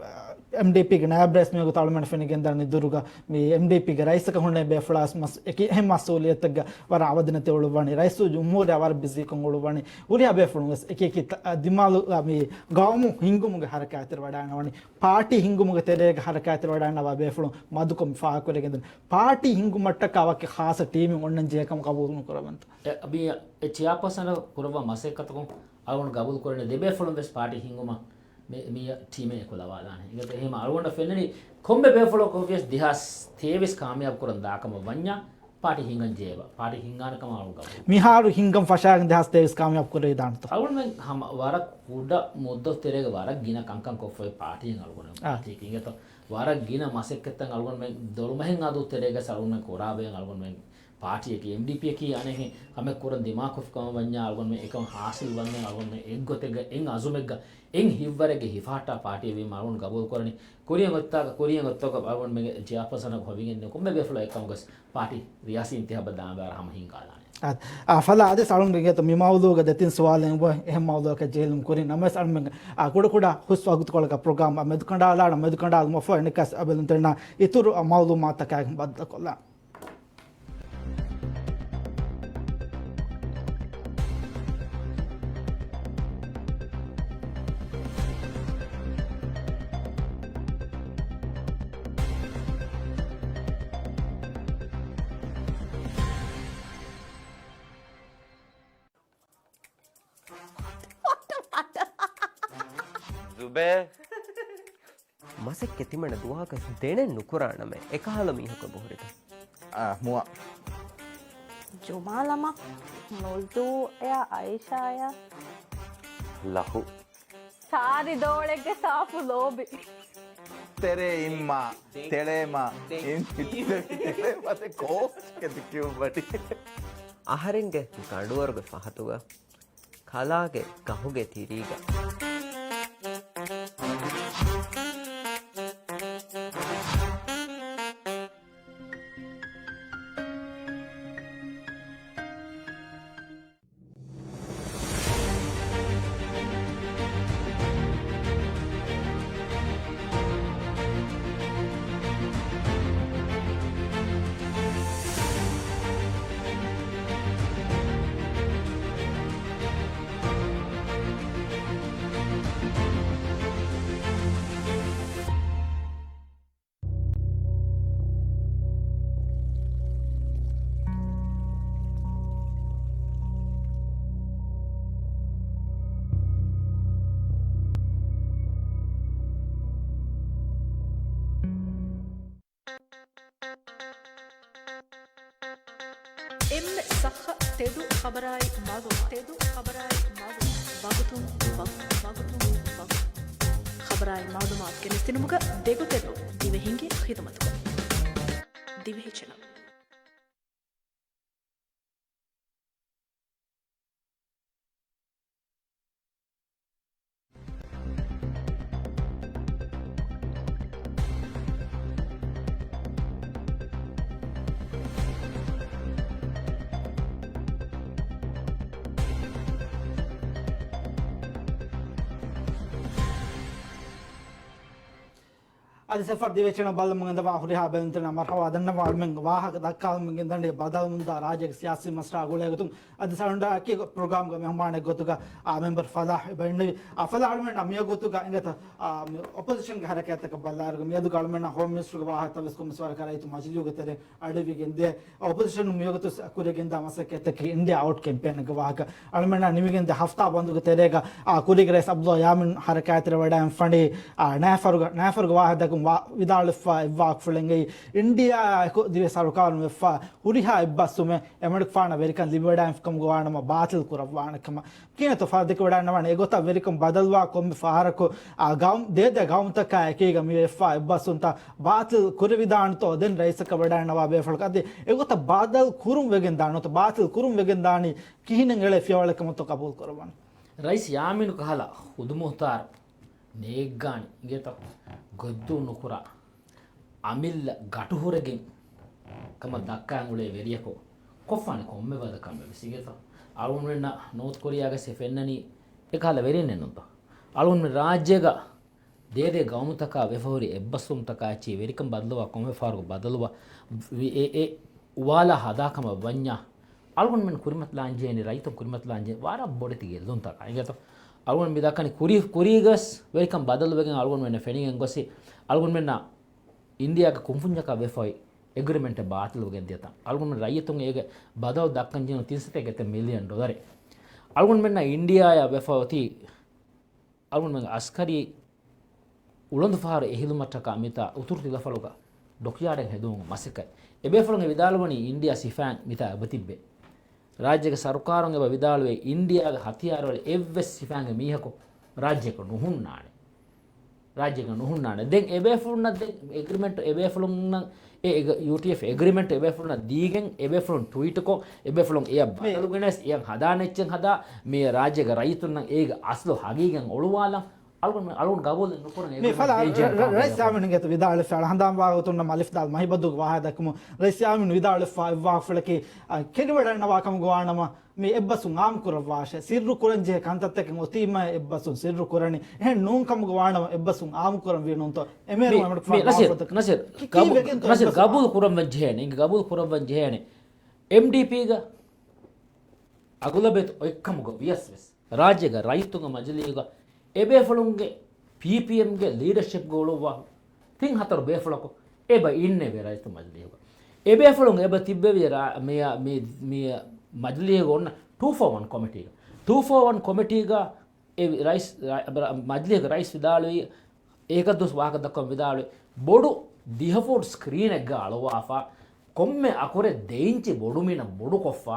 އާ، އެމްޑީޕީގެ ނާއިބް ރައީސް މިވަގުތު އަޅުމެން ފެނިގެންދާނެ ދުރުގަ މި އެމްޑީޕީގެ ރައީސަކަށް ހުންނެވި ބޭފުޅާ މަސް، އެކި އެހެން މަސްއޫލިއްޔަތެއްގަ ވަރަށް އަވަދިނެތި އުޅުއްވަނީ. ރައީސުލްޖުމްހޫރިއްޔާ ވަރަށް ބިޒީކޮށް އުޅުއްވަނީ. ހުރިހާ ބޭފުޅުން ވެސް އެކި އެކި ތަ، ދިމާލު، އާ، މި ގައުމު ހިންގުމުގެ ހަރަކާތްތެރި ވަޑާންވަނީ. ޕާޓީ ހިންގުމުގެ ތެރޭގަ ހަރަކާތްތެރި ވަޑާންނަވާ ބޭފުޅުން މަދުކޮށް ފާހަގަކުރެވިގެން ދެން ޕާޓީ ހިންގުމަށްޓަކާ ވަކި ޚާއްޞަ ޓީމެއް އޮންނަން ޖެހޭ ކަމަށް ގަބޫލު ނުކުރައްވަންތަ؟ އެ، މި އެ ޗެއާޕާސަނަށް ކުރައްވާ މަސައްކަތަކުން އަޅުގަނޑު ގަބޫލު ކުރަނީ ދެ ބޭފުޅުން ވެސް ޕާޓީ ހިންގުމަށް މި، މި ޓީމެއް އެކުލަވާލާނެ. އިނގޭތަ؟ އެހެން އަޅުގަނޑަށް ފެންނަނީ ކޮންމެ ބޭފުޅަކު ވެސް ދެހާސް ތޭވީސް ކާމިޔާބު ކުރަން ދާ ކަމަށް ވަންޏާ ޕާޓީ ހިނގަން ޖެހޭ ބާ. ޕާޓީ ހިނގާނެ ކަމަށް އަޅުގަނޑު ގަބޫލު. މިހާރު ހިންގަން ފަށާގެން ދެހާސް ތޭވީސް ކާމިޔާބު ކުރެވިދާނެތޯ؟ އަޅުގަނޑުމެން ހަމަ ވަރަށް ކުޑަ މުއްދަތު ތެރޭގަ ވަރަށް ގިނަ ކަންކަން ކޮށްފައި ޕާޓީއިން އަޅުގަނޑުމެން އާ. ޕާޓީއަކީ އިނގޭތަ؟ ވަރަށް ގިނަ މަސައްކަތްތައް އަޅުގަނޑުމެން ދޮޅުމަހެއް އަދު ތެރޭގަ އަޅުގަނޑުމެން ކުރާބައި އަޅުގަނޑުމެން ޕާޓީއަކީ އެމްޑީޕީއަކީ އަނެއްހެން ކަމެއް ކުރަން ދިމާކޮށްފި ކަމަށް ވަންޏާ އަޅުގަނޑުމެން އެކަން ހާސިލް ވަންދެން އަޅުގަނޑުމެން އެއްގޮތެއްގަ އެއް އަޒުމެއްގަ އެއް ހިތްވަރެއްގެ ހިފަހައްޓާ ޕާޓީއެއް ވީމަ އަޅުގަނޑު ގަބޫލު ކުރަނީ. ކުރިއަށް އޮތްތާކަށް ކުރިއަށް އޮތްތޯކަށް އަޅުގަނޑުމެންގެ ޗެއާޕާސަނަށް ހޮވިގެން ކޮންމެ ބޭފުޅާ އެއްކަމުގަސް ޕާޓީ ރިޔާސީ އިންތިހާބަށް ދާންވާ ހަމަ ހިނގާލާނެ. އާ، އާ، ފަލާ އަދިސް އަޅުން ގެ މި މައުޟޫގަ ދެތިން ސުވާލެއް އެހެން މައުޟޫއަކަށް ޖެހިލުން ކުރިން ނަމަވެސް އަޅުމެން އާ، ކުޑަކުޑަ ހުސް ވަގުތުކޮޅަކަށް ޕްރޮގްރާމް މެދުކަނޑާލާނަ މެދުކަނޑާލުމަށްފަހު އެނެކަސް އަބެލުންތެރިންނާ އިތުރު އާ، މައުލޫމާތަކާއެކު ބައްދަލުކޮށްލާން. ޒުބޭ. މަސައްކަތް ތިމަންނަ ދުވަހަކަށް ދެނެއް ނުކުރާނަމޭ. އެކަހަލަ މީހަކު އެބަހުރިތަ؟ އާ، މުއާ. ޖުމާލަމާ، ނުޒޫއަޔާ، އައިޝާއާ. ލަހު. ސާރި ދޯޅެއްގެ ސާފު ލޯބި. ތެރޭ އިންމާ، ތެޅޭމާ، އިން، ތެޅޭމާ، ތެ ކޯޗް ކެތި ކިއުބަޑި. އަހަރެންގެ ގަނޑުވަރުގެ ފަހަތުގަ ކަލާގެ ގަހުގެ ތިރީގަ. އެންމެ ސައްހަ ތެދު ޚަބަރާއި މައުލޫމާތު، ތެދު ޚަބަރާއި މައުލޫމާތު، ވަގުތުން ވަގުތު، ވަގުތުން ވަގުތު. ޚަބަރާއި މައުލޫމާތު ގެނެސްދިނުމުގަ ދެގޮތެއް ދިވެހިންގެ ޚިދުމަތުގަ. ދިވެހި ޗެނަލް. އަދި ސެފަރް ދިވެހި ޗެނަލް ބައްލަމުން އެދަވާ ހުރިހާ ބެލުންތެރިންނަށް މަރުޙަބާ ދަންނަވާ އަޅުމެން ވާހަކަ ދައްކާލުމުގެ ދަނޑި ބަދަލުމުންދާ ރާއްޖޭގެ ސިޔާސީ މަސްރާ ގުޅޭގޮތުން އަދި ސަރުންޑާއަކީ ޕްރޮގްރާމްގެ މެހުމާނެއް ގޮތުގަ އާ މެމްބަރު ފަލާހް އެބަ އިންނެވި. އާ ފަލާހް އަޅުމެންނަށް މިއަގުތުގަ އިނގޭތަ އާ މި އޮޕޮޒިޝަންގެ ހަރަކާތްތަކަށް ބައްލަވާއިރުގަ މިއަދުގަ އަޅުމެންނަށް ހޯމް މިނިސްޓަރުގެ ވާހަކަތައް ވެސް ކޮންމެސް ވަރަކަށް ރައްޔިތު މަޖިލީހުގެ ތެރެއިން އަޑުއިވިގެން ދިޔަ. އޮޕޮޒިޝަނުން މިވަގުތު ކުރިގެންދާ މަސައްކަތްތަކީ އިންޑިއާ އައުޓް ކެމްޕޭންގެ ވާހަކަ. އަޅުމެންނަށް ނިމިގެންދިޔަ ހަފްތާ ބަންދުގެ ތެރޭގަ، އާ، ކުރީގެ ރައީސް ޢަބްދުﷲ ޔާމީން ހަރަކާތްތެރިވެވަޑައިގެންފަނީ، އާ، ނައިފަރުގަ، ނައިފަރުގެ ވާހަކަ ދައްކަމުން ވިދާޅުވެފަ އެއްވާހަކަފުޅެއްގައި އިންޑިއާއާއެކު ދިވެހި ސަރުކާރުން ވެފަ ހުރިހާ އެއްބަސްވުމެއް އެމަނިކުފާނަށް ވެރިކަން ލިބިވަޑައިގެންފިކަމުގަ ވާނަމަ ބާތިލް ކުރައްވާނެ ކަމަށް. ކިހިނެއްތޯ ފަހަރު ދެކެވަޑައިގަންނަވާނެ އެގޮތަށް ވެރިކަން ބަދަލުވާ ކޮންމެ ފަހަރަކު، އާ، ގައުމު، ދޭ ދޭ ގައުމުތަކާ އެކީގަ މި ވެފާ އެއްބަސްވުންތައް ބާތިލް ކުރެވިދާނެތޯ ދެން ރައީސަކަށް ވަޑައިގަންނަވާ ބޭފުޅަކަށް އަދި އެގޮތަށް ބަދަލު ކުރުން ވެގެން ދާނެތޯ ބާތިލް ކުރުން ވެގެން ދާނީ ކިހިނެއް އެޅޭ ފިޔަވަޅެއް ކަމަށްތޯ ގަބޫލު ކުރައްވާނެ؟ ރައީސް ޔާމީނު ކަހަލަ ޚުދުމުޚްތާރު ނޭއްގާނި އިނގޭތަ؟ ގޮއްދޫ ނުކުރާ އަމިއްލަ ގަޓުހުރެގެން ކަމަށް ދައްކާން އުޅޭ ވެރިޔަކު ކޮށްފާނެ ކޮންމެ ބަދަކަމެއް ވެސް އިނގޭތަ؟ އަޅުގަނޑުމެންނަށް ނޯތް ކޮރިއާގަސް އެ ފެންނަނީ އެކަހަލަ ވެރިންނެއް ނޫންތަ؟ އަޅުގަނޑުމެން ރާއްޖޭގަ ދޭދޭ ގައުމުތަކާ ވެފަހުރި އެއްބަސްވުންތަކާ އެއްޗެހި ވެރިކަން ބަދަލުވާ ކޮންމެ ފަހަރަކު ބަދަލުވާ ވި-، އެ، އެ އުވާލާ ހަދާ ކަމަށް ވަންޏާ، އަޅުގަނޑުމެން ކުރިމަތިލާން ޖެހޭނީ، ރައްޔިތުން ކުރިމަތިލާން ޖެހޭ ވަރަށް ބޮޑެތި ގެއްލުންތަކާ އިނގޭތަ؟ އަޅުގަނޑު މި ދައްކަނީ ކުރީ، ކުރީގަސް ވެރިކަން ބަދަލުވެގެން އަޅުގަނޑުމެންނަށް ފެނިގެން ގޮސް، އަޅުގަނޑުމެންނަށް އިންޑިއާގެ ކުންފުންޏަކާ ވެފައި އެގްރިމެންޓެއް ބާތިލުވެގެން ދިޔަތަން. އަޅުގަނޑުމެން ރައްޔިތުން އޭގެ ބަދަލު ދައްކަން ޖެހުނު ތިން ސަތޭކަ އެތައް މިލިއަން ޑޮލަރެއް. އަޅުގަނޑުމެންނަށް އިންޑިއާއާ ވެފަ އޮތީ އަޅުގަނޑުމެންގެ އަސްކަރީ އުޅަނދު ފަހަރު އެހިލުމަށްޓަކާ މިތާ އުތުރު ތިލަފަޅުގަ ޑޮކްޔާޑެއް ހެދުމުގެ މަސައްކަތް. އެބޭފުޅުން އެ ވިދާޅުވަނީ އިންޑިއާ ސިފައިން މިތާ އެބަތިއްބޭ. ރާއްޖޭގެ ސަރުކާރުން އެބަ ވިދާޅުވޭ އިންޑިއާގެ ހަތިޔާރު އަލި އެއްވެސް ސިފައިންގެ މީހަކު ރާއްޖޭގަ ނުހުންނާނެ. ރާއްޖޭގަ ނުހުންނާނެ. ދެން އެބޭފުޅުންނަށް ދެން އެގްރިމެންޓް އެބޭފުޅުންނަށް އެ، އެ، ޔޫޓީއެފް އެގްރިމެންޓް އެބޭފުޅުންނަށް ދީގެން އެބޭފުޅުން ޓްވީޓްކޮށް އެބޭފުޅުން އެޔަށް ބަދަލުގެނެސް އެޔަށް ހަދާނެ އެއްޗެއް ހަދާ މި ރާއްޖޭގެ ރައްޔިތުންނަށް އޭގެ އަސްލު ހަގީގަތް އޮޅުވާލަން އަޅުގަނޑު، އަޅުގަނޑު ގަބޫލެއް ނުކުރަން. މި އެގޮތަށް ފަލާ ދޭން ޖެހޭ ރަ-، ރަ-، ކާން ރައީސް ކާން ޔާމީނުގެ ވިދާޅުވެފަ އަޅަ ހަނދާން ވާގޮތުން ނަމަ އަލިފް ދާލް މަހިބަދުގެ ވާހަކަ ދައްކަމުން ރައީސް ޔާމީނު ވިދާޅުވެފަ އެއްވާހަކަފުޅަކީ، އަ، ކެނޑިވަޑައިންނަވާ ކަމުގަ ވާނަމަ، މި އެއްބަސްވުން އާއްމުކުރައްވާށޭ. ސިއްރު ކުރަންޖެހޭ ކަންތައްތަކެއް އޮތީމަ އެއްބަސްވުން ސިއްރު ކުރަނީ. އެހެން ނޫން ކަމުގަ ވާނަމަ އެއްބަސްވުން އާއްމުކުރަން ވީ ނޫންތޯ؟ އެމޭރު މި، އެމަޑު މި ފާ ނަސީރް، ވާފަތަކަށް. ނަސީރް، ކި-، ގަބޫ-، ކީއްވެގެންތޯ ނަސީރް، އެއްބަސްވުން ގަބޫލު އާ-، ކުރަން ވެއްޖެހޭނެ. އިނގި ގަބޫލު ކުރަން ވެއްޖެހޭނެ. އެމްޑީޕީގަ އަގުލަބޭތު އޮތްކަމުގަ ވިޔަސް ވެސް، ރާއްޖޭގަ ރައްޔިތުންގެ މަޖިލީހުގަ އެބޭފުޅުންގެ ޕީޕީއެމްގެ ލީޑަޝިޕްގަ އުޅުއްވާ ތިން ހަތަރު ބޭފުޅަކު އެބަ އިންނެވި ރައްޔިތު މަޖިލީހުގަ. އެބޭފުޅުން އެބަ ތިއްބެވި ރާ-، މި، މި، މި މަޖިލީހުގަ އޮންނަ ޓޫ ފޯ ވަން ކޮމިޓީގަ. ޓޫ ފޯ ވަން ކޮމިޓީގަ އެ ރައީސް، ރަ-، މަޖިލީހުގެ ރައީސް ވިދާޅުވީ، އޭގަ ދުވަސް ވާހަކަ ދައްކަމުން ވިދާޅުވި، ބޮޑު ދިހަ ފޫޓް ސްކްރީނެއްގަ އަޅުވާފަ، ކޮންމެ އަކުރެއް ދެ އިންޗި ބޮޑުމިނަށް ބޮޑުކޮށްފަ،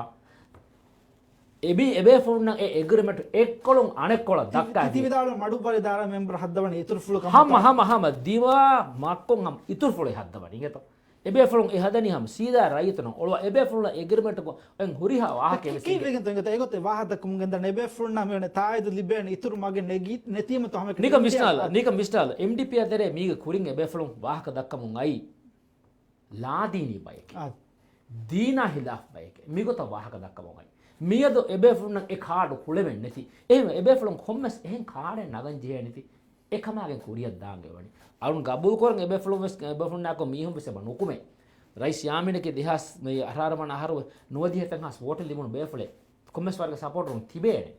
އެބި-، އެބޭފުޅުންނަށް އެ އެގްރިމެންޓް އެއްކޮޅުން އަނެއްކޮޅަށް ތި-، ދައްކާ ތި-، ތި ވިދާޅުވި މަޑުއްވަރު އިދާރާ މެމްބަރު ހައްދަވަނީ އިތުރުފުޅު ކަމަށް ހަމަ، ތަ-، ހަމަ، ހަމަ ދިމާ މައްކޮން ހަމަ އިތުރުފުޅު ހައްދަވަނީ އިނގޭތޯ. އެބޭފުޅުން އެ ހަދަނީ ހަމަ ސީދާ ރައްޔިތުންނަށް އޮޅުވާ އެބޭފުޅުންނަށް އެގްރިމެންޓްކޮށް އެން ހުރިހާ ވާހަކައެއް ކި-، ވެސް އިނގޭ. ކީއްވެގެންތޯ އެގޮތަށް ވާހަކަ ދައްކަމުން ގެންދަނީ އެބޭފުޅުންނަށް މިވަނީ ތާއީދު ލިބޭނެ އިތުރު މަގެއް ނެގި-، ނެތީމަތޯ ހަމައެކަނި ނިކަން އިންޑިއާ ވިސްނާލަ، އަ-، ނިކަން ވިސްނާލަ، އެމްޑީޕީއާ ތެރޭ މީގެ ކުރިން އެބޭފުޅުން ވާހަކަ ދައްކަމުން އައީ. ލާދީނީ ބަޔެކޭ. އާ. ދީނާ ހިލާފް ބަޔެކޭ. މިގޮތަށް ވާހަކަ ދައްކަމުން އައި. މިއަދު އެބޭފުޅުންނަށް އެ ކާޑު ކުޅެވެން ނެތި. އެހެންވެ އެބޭފުޅުން ކޮންމެސް އެހެން ކާޑެއް ނަގަން ޖެހޭނެތި. އެކަމާގެން ކުރިއަށް ދާން އެވަނީ. އަޅުން ގަބޫލު ކުރަން އެބޭފުޅުން ވެސް، އެބޭފުޅުންނާކު މީހުން ވެސް އެބަ ނުކުމޭ. ރައީސް ޔާމީނަކީ ދެހާސް އަށާރަ ވަނަ އަހަރު ނުވަދިހަ ތަން ހާސް ވޯޓެއް ލިބުނު ބޭފުޅެއް. ކޮންމެސް ވަރުގެ ސަޕޯޓުން ތިބޭނެ.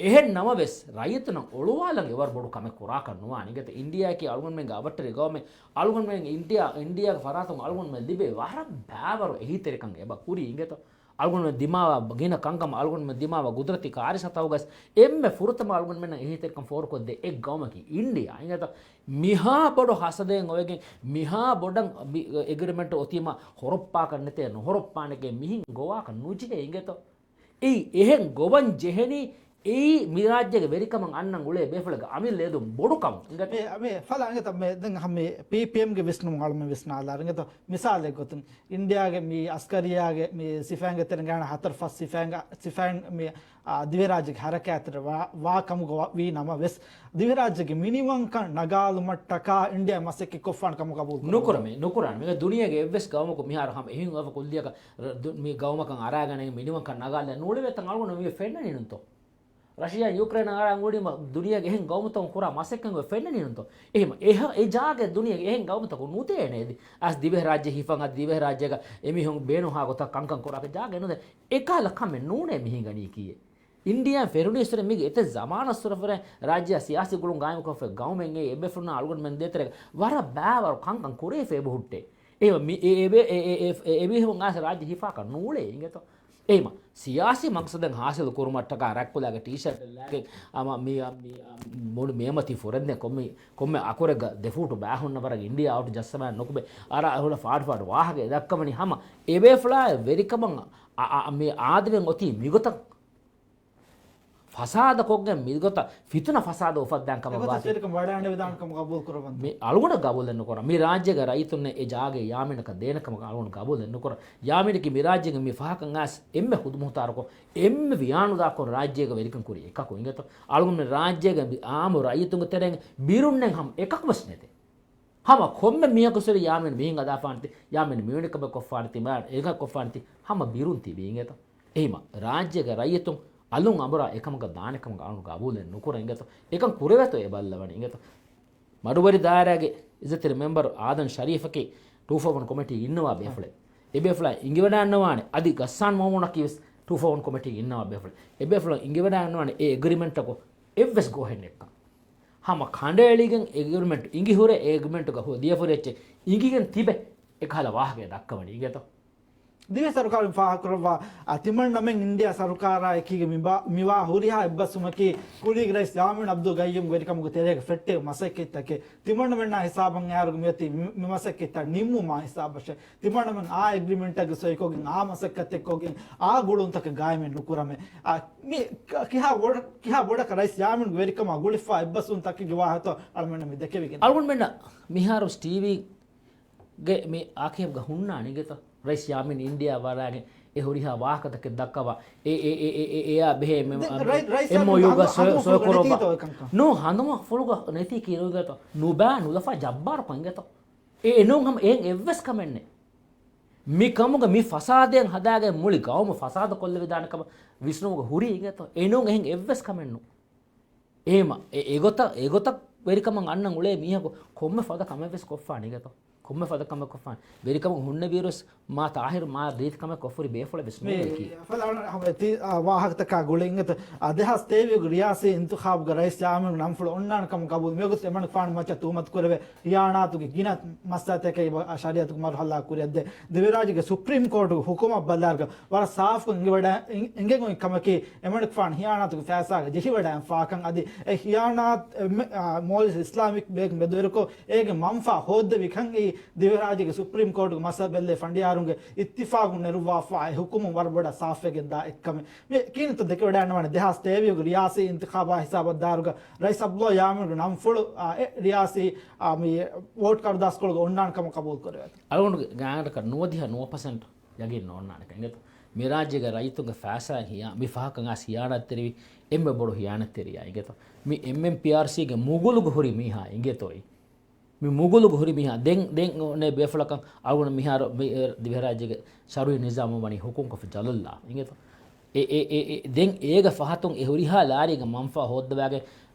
އެހެން ނަމަވެސް، ރައްޔިތުންނަށް އޮޅުވާލަން އެވަރު ބޮޑު ކަމެއް ކުރާކަށް ނުވާނެ. އިނގޭތަ؟ އިންޑިއާއަކީ އަޅުގަނޑުމެންގެ އަވަށްޓެރި ގައުމެއް. އަޅުގަނޑުމެން އިންޑިއާ، އިންޑިއާގެ ފަރާތުން އަޅުގަނޑުމެން ލިބޭ ވަރަށް ބާވަރު އެހީތެރިކަން އެބަ ކުރީ. އިނގޭތަ؟ އަޅުގަނޑުމެން ދިމާވާ ގިނަ ކަންކަމަށް، އަޅުގަނޑުމެން ދިމާވާ ގުދުރަތީ ކާރިސާތަކުގަސް އެންމެ ފުރަތަމަ އަޅުގަނޑުމެންނަށް އެހީތެރިކަން ފޯރުކޮށްދޭ އެއް ގައުމަކީ އިންޑިއާ. އިނގޭތަ؟ މިހާ ބޮޑު ހަސަދައެއް އޮވެގެން، މިހާ ބޮޑަށް މި އެގްރިމެންޓް އޮތީމަ ހޮރޮއްޕާކަށް ނެތޭ، ނުހޮރޮއްޕާނެކޭ، މިހިން ގޮވާކަށް ނުޖެހޭ އިނގޭތޯ؟ އެއީ އެހެން ގޮވަން ޖެހެނީ، އެއީ މި ރާއްޖޭގެ ވެރިކަމަށް އަންނަން އުޅޭ ބޭފުޅެއްގެ އަމިއްލަ އެދުން ބޮޑު ކަމުން. އިނގޭތަ؟ މި، މި ފަލާ އިނގޭތަ؟ މި ދެން ހަމަ މި ޕީޕީއެމްގެ ވިސްނުން އަޅުމެން ވިސްނާލާ އިނގޭތަ؟ މިސާލެއް ގޮތުން އިންޑިއާގެ މި އަސްކަރިއްޔާގެ މި ސިފައިންގެ ތެރެއިން ގާތް ހަތަރު ފަސް ސިފައިންގެ، ސިފައިން މި، އާ، ދިވެހިރާއްޖޭގެ ހަރަކާތްތެރޭ ވާ، ވާ ކަމުގަ ވީ ނަމަވެސް، ދިވެހިރާއްޖޭގެ މިނިވަންކަން ނަގާލުމަށްޓަކާ އިންޑިއާ މަސައްކަތް ކޮށްފާނެ ކަމަށް ގަބޫލު ކުރަން. ނުކުރަމޭ، ނުކުރާނެ. މި ދުނިޔޭގެ އެއްވެސް ގައުމަކު މިހާރު ހަމަ އެހެން އެފަ ކުއްލިއަކަށް ރ-، ދު-، މި ގައުމަކަށް އަރާގަނެގެން މިނިވަންކަން ނަގާލަން ނޫޅެވޭތަން އަޅުގަނޑު މި ފެންނަނީނުންތޯ؟ ރަޝިޔާ ޔޫކްރޭން އަރާ އުޅީމަ ދުނިޔޭގެ އެހެން ގައުމުތަކުން ކުރާ މަސައްކަތް އޮތް ފެންނަނީނުންތޯ؟ އެހެމަ އެހަ-، އެ ޖާގަ ދުނިޔޭގެ އެހެން ގައުމުތަކުން ނުދޭނެ އެދި. އަސް ދިވެހިރާއްޖެ ހިފަން އަދި ދިވެހިރާއްޖޭގަ އެމީހުން ބޭނުންހާ ގޮތަށް ކަންކަން ކުރާކަށް ޖާގަ ނުދޭ. އެކަހަލަ ކަމެއް ނޫނޭ މި ހިނގަނީކީއެއް. އިންޑިއާ ފެރުނީސްވެރި މީގެ އެތައް ޒަމާނަށް ސުރަފުރެ ރާއްޖެއާ ސިޔާސީ ގުޅުން ގާއިމުކޮށްފަ ގައުމެއް އެ އެބޭފުޅުންނާ އަޅުގަނޑުމެން ދޭތެރޭގަ ވަރަށް ބާވަރު ކަންކަން ކުރެވިފަ އެބަހުއްޓޭ. އެ މި-، އެ-، އެ-، އެ-، އެ-، އެ-، އެ-، އެބޭފުޅުން އާސް ރާއްޖެ ހިފާކަށް ނޫޅޭ އިނގޭތޯ. އެހެމަ ސިޔާސީ މަގްސަދެއް ހާސިލު ކުރުމަށްޓަކާ ރަތްކުލާގެ ޓީޝާޓެއް ލާގެން އަމަ މި، މި، މުޅި މޭމަތީ ފުރެންދެން ކޮންމެ، ކޮންމެ އަކުރެއްގަ ދެ ފޫޓު ބާ ހުންނަ ވަރަށް އިންޑިއާ އައުޓް ޖައްސަވާ ނުކުމެ އަރާ އަހުލަ ފާޑު ފާޑު ވާހަކަ އެ ދައްކަވަނީ ހަމަ އެބޭފުޅާ ވެރިކަމަށް އަ، އަ، މި އާދެވެން އޮތީ މިގޮތަށް. ފަސާދަ ކޮށްގެން މިގޮތަށް ފިތުނަ ފަސާދަ އުފައްދާން ކަމަށް އެގޮތަށް ވާތީ. ފިރިކަން ވަޑައިގަނެވިދާނެ ކަމަށް ގަބޫލު ކުރައްވަންތަ؟ މި އަޅުގަނޑަށް ގަބޫލެއް ނުކުރަން. މި ރާއްޖޭގަ ރައްޔިތުންނަށް އެ ޖާގައެއް ޔާމީނަކަށް ދޭނެ ކަމަށް އަޅުގަނޑު ގަބޫލެއް ނުކުރަން. ޔާމީނަކީ މި ރާއްޖޭގެ މި ފަހަކަށް އައިސް އެންމެ ހުދުމުހުތާރުކޮށް، އެންމެ ވިޔާނުދާކޮށް ރާއްޖޭގަ ވެރިކަން ކުރި އެކަކު އިނގޭތޯ. އަޅުގަނޑު މި ރާއްޖޭގެ މި އާއްމު ރައްޔިތުންގެ ތެރެއިން ބިރުންނެއް ހަމަ އެކަކު ވެސް ނެތޭ. ހަމަ ކޮންމެ މީހަކު ސޮރީ ޔާމީން މިހެން ހަދާފާނެތި، ޔާމީން މިވެނި ކަމެއް ކޮށްފާނެތި، މާ އެކަކު ކޮށްފާނެތި، ހަމަ ބިރުން ތިބީ އިނގޭތޯ. އެހިމަ ރާއްޖޭގެ ރައްޔިތުން އަލުން އަނބުރާ އެކަމަކަށް ދާނެ ކަމަކަށް އަޅުން ގަބޫލެއް ނުކުރަން އިނގޭތޯ. އެކަން ކުރެވޭތޯ އެ ބައްލަވަނީ އިނގޭތޯ. މަޑުވެރި ދާއިރާގެ އިއްޒަތްތެރި މެމްބަރު އާދަން ޝަރީފަކީ ޓޫ ފޯ ވަން ކޮމިޓީ އިންނަވާ ބޭފުޅެއް. އެ ބޭފުޅާ އިނގިވަޑައިންނަވާނެ. އަދި ގައްސާން މައުމޫނަކީ ވެސް ޓޫ ފޯ ވަން ކޮމިޓީ އިންނަވާ ބޭފުޅެއް. އެ ބޭފުޅުން އިނގިވަޑައިންނަވާނެ އެ އެގްރިމެންޓަކު އެއްވެސް ގޯހެއް ނެތްކަން. ހަމަ ކަނޑައެޅިގެން އެގްރިމެންޓް އިނގިހުރެ، އެ އެގްރިމެންޓުގަ ހުރި ދިޔަފުރި އެއްޗެއް އިނގިގެން ތިބެ އެކަހަލަ ވާހަކައެއް ދައްކަވަނީ އިނގޭތޯ. ދިވެހި ސަރުކާރުން ފާހަގަކުރައްވާ، އާ، ތިމަންނަމެން އިންޑިއާ ސަރުކާރާ އެކީގަ މިބާ-، މިވާ ހުރިހާ އެއްބަސްވުމަކީ ކުރީގެ ރައީސް ޔާމީން އަބްދުލް ގައްޔޫމް ވެރިކަމުގެ ތެރޭގަ ފެއްޓެވި މަސައްކަތްތަކެއް. ތިމަންނަމެންނާ ހިސާބަށް އައިއިރުގަ މިއޮތީ މި-، މި މަސައްކަތްތައް ނިންމުމާ ހިސާބަށޭ. ތިމަންނަމެން އާ އެގްރިމެންޓެއްގަ ސޮއިކޮށްގެން، އާ މަސައްކަތެއް ކޮށްގެން، އާ ގުޅުންތަކެއް ގާއިމެއް ނުކުރަމޭ. އާ، މި ކ-، ކިހާ ބޮޑަ-، ކިހާ ބޮޑަކަށް ރައީސް ޔާމީންގެ ވެރިކަމާ ގުޅިފާ އެއްބަސްވުންތަކެއްގެ ވާހަކަތޯ އަޅުމެންނަށް މި ދެކެވިގެން. އަޅުގަނޑުމެންނަށް މިހާރު ޓީވީ ގެ މި އާކީފްގަ ހުންނާނެ އިނގޭތޯ؟ ރައީސް ޔާމީން އިންޑިއާ ވަޑައިގެން އެ ހުރިހާ ވާހަކަތަކެއް ދައްކަވާ، އެ، އެ، އެ، އެ، އެ، އެއާ ބެހޭ މެ-، ދެން އަ، މެ-، ރައި-، ރައީސް އެމްއޯޔޫގަ ހަނދުމަ ސޮ-، ހަނދުމަފުޅުގަ ސޮއިކުރައްވާ. ނެތީތޯ އެކަންކަން؟ ނޫ، ހަނދުމަފުޅުގަ ނެތީ ކީރުގަތޯ. ނުބާ ނުލަފާ ޖައްބާރުކޮށް އިނގޭތޯ. އެ، އެ ނޫން ހަމަ އެހެން އެއްވެސް ކަމެއް ނެތް. މި ކަމުގަ މި ފަސާދައިން ހަދާގެން މުޅި ގައުމު ފަސާދަ ކޮށްލެވިދާނެ ކަމަށް ވިސްނުމުގަ ހުރީ އިނގޭތޯ. އެ ނޫން އެހެން އެއްވެސް ކަމެއް ނޫން. އެހެމަ، އެ، އެގޮތަށް، އެގޮތަށް ވެރިކަމަށް އަންނަން އުޅޭ މީހަކު ކޮންމެ ފަދަ ކަމެއް ވެސް ކޮށްފާނެ އިނގޭތޯ. ކޮންމެ ފަދަ ކަމެއް ކޮށްފާނެ. ވެރިކަމަށް ހުންނެވިއިރުވެސް މާ ތާހިރު މާ ރީތި ކަމެއް ކޮށްފަ ހުރި ބޭފުޅެއް ވެސް ނޫން އެކީ. ފަލާނަ ހަމަ ތި-، އާ، ވާހަކަތަކާ ގުޅިގެން އިނގޭތޯ، އާ، ދެހާސް ތޭވީހުގެ ރިޔާސީ އިންތިޚާބުގަ ރައީސް ޔާމީންގެ ނަންފުޅު އޮންނާނެ ކަމަށް ގަބޫލު. މިވަގުތު އެމަނިކުފާނު މައްޗަށް ތުހުމަތު ކުރެވޭ ހިޔާނާތުގެ ގިނަ މައްސަލަތަކެއް އެބަ-، ޝަރީއަތުގެ މަރުހަލާ ކުރިއަށްދޭ. ދިވެހިރާއްޖޭގެ ސުޕްރީމް ކޯޓުގެ ހުކުމަށް ބަލާއިރުގަ ވަރަށް ސާފުކޮށް އެނގިވަޑަ-، އެން-، އެނގެން އޮތް ކަމަކީ، އެމަނިކުފާނު ހިޔާނާތުގެ ފައިސާގަ ޖެހިވަޑައިފާކަން އަދި އެ ހިޔާނާތު އެ-، އާ، މޯލްޑިވްސް އިސްލާމިކް ބޭންކް މެދުވެރިކޮށް އޭގެ މަންފާ ހޯއްދެވިކަން އެއީ ދިވެހިރާއްޖޭގެ ސުޕްރީމް ކޯޓުގެ މައްސަލަ ބެއްލޭ ފަނޑިޔާރުންގެ އިއްތިފާގުން ނެރުއްވާފާ އެ ހުކުމުން ވަރަށް ބޮޑަށް ސާފުވެގެންދާ އެއްކަމެއް. މި ކީންތަ ދެކެވަޑައިގަންނަވާނެ ދެހާސް ތޭވީހުގެ ރިޔާސީ އިންތިޚާބާ ހިސާބަށް ދާއިރުގަ ރައީސް އަބްދުﷲ ޔާމީންގެ ނަންފުޅު، އާ، އެ ރިޔާސީ، އާ، މި ވޯޓް ކަރުދާސްކޮޅުގަ އޮންނާނެ ކަމަށް ޤަބޫލު ކުރެވޭތޯ. އަޅުގަނޑުގެ ގާތްގަނޑަކަށް ނުވަދިހަ ނުވަ ޕަސެންޓް ޔަގީން ނޯންނާނެ ކަން އިނގޭތޯ. މި ރާއްޖޭގެ ރައްޔިތުންގެ ފައިސާއިން ހިޔާ-، މި ފަހަކަށް އައިސް ހިޔާނާތްތެރިވި އެންމެ ބޮޑު ހިޔާނާތްތެރިޔާ އިނގޭތޯ. މި އެމްއެމްޕީއާރްސީގެ މުގުލުގަ ހުރި މީހާ އިނގޭތޯ. މި މުގުލުގަ ހުރި މީހާ ދެން، ދެން އޮންނަ ބޭފުޅަކަށް އަޅުގަނޑު މިހާރު މި، އެ، ދިވެހިރާއްޖޭގެ ޝަރުއީ ނިޒާމު ވަނީ ހުކުމްކޮށްފި ޖަލުއްލާ އިނގޭތޯ. އެ، އެ، އެ، އެ، ދެން އޭގެ ފަހަތުން އެ ހުރިހާ ލާރީގެ މަންފާ ހޯއްދަވާގެން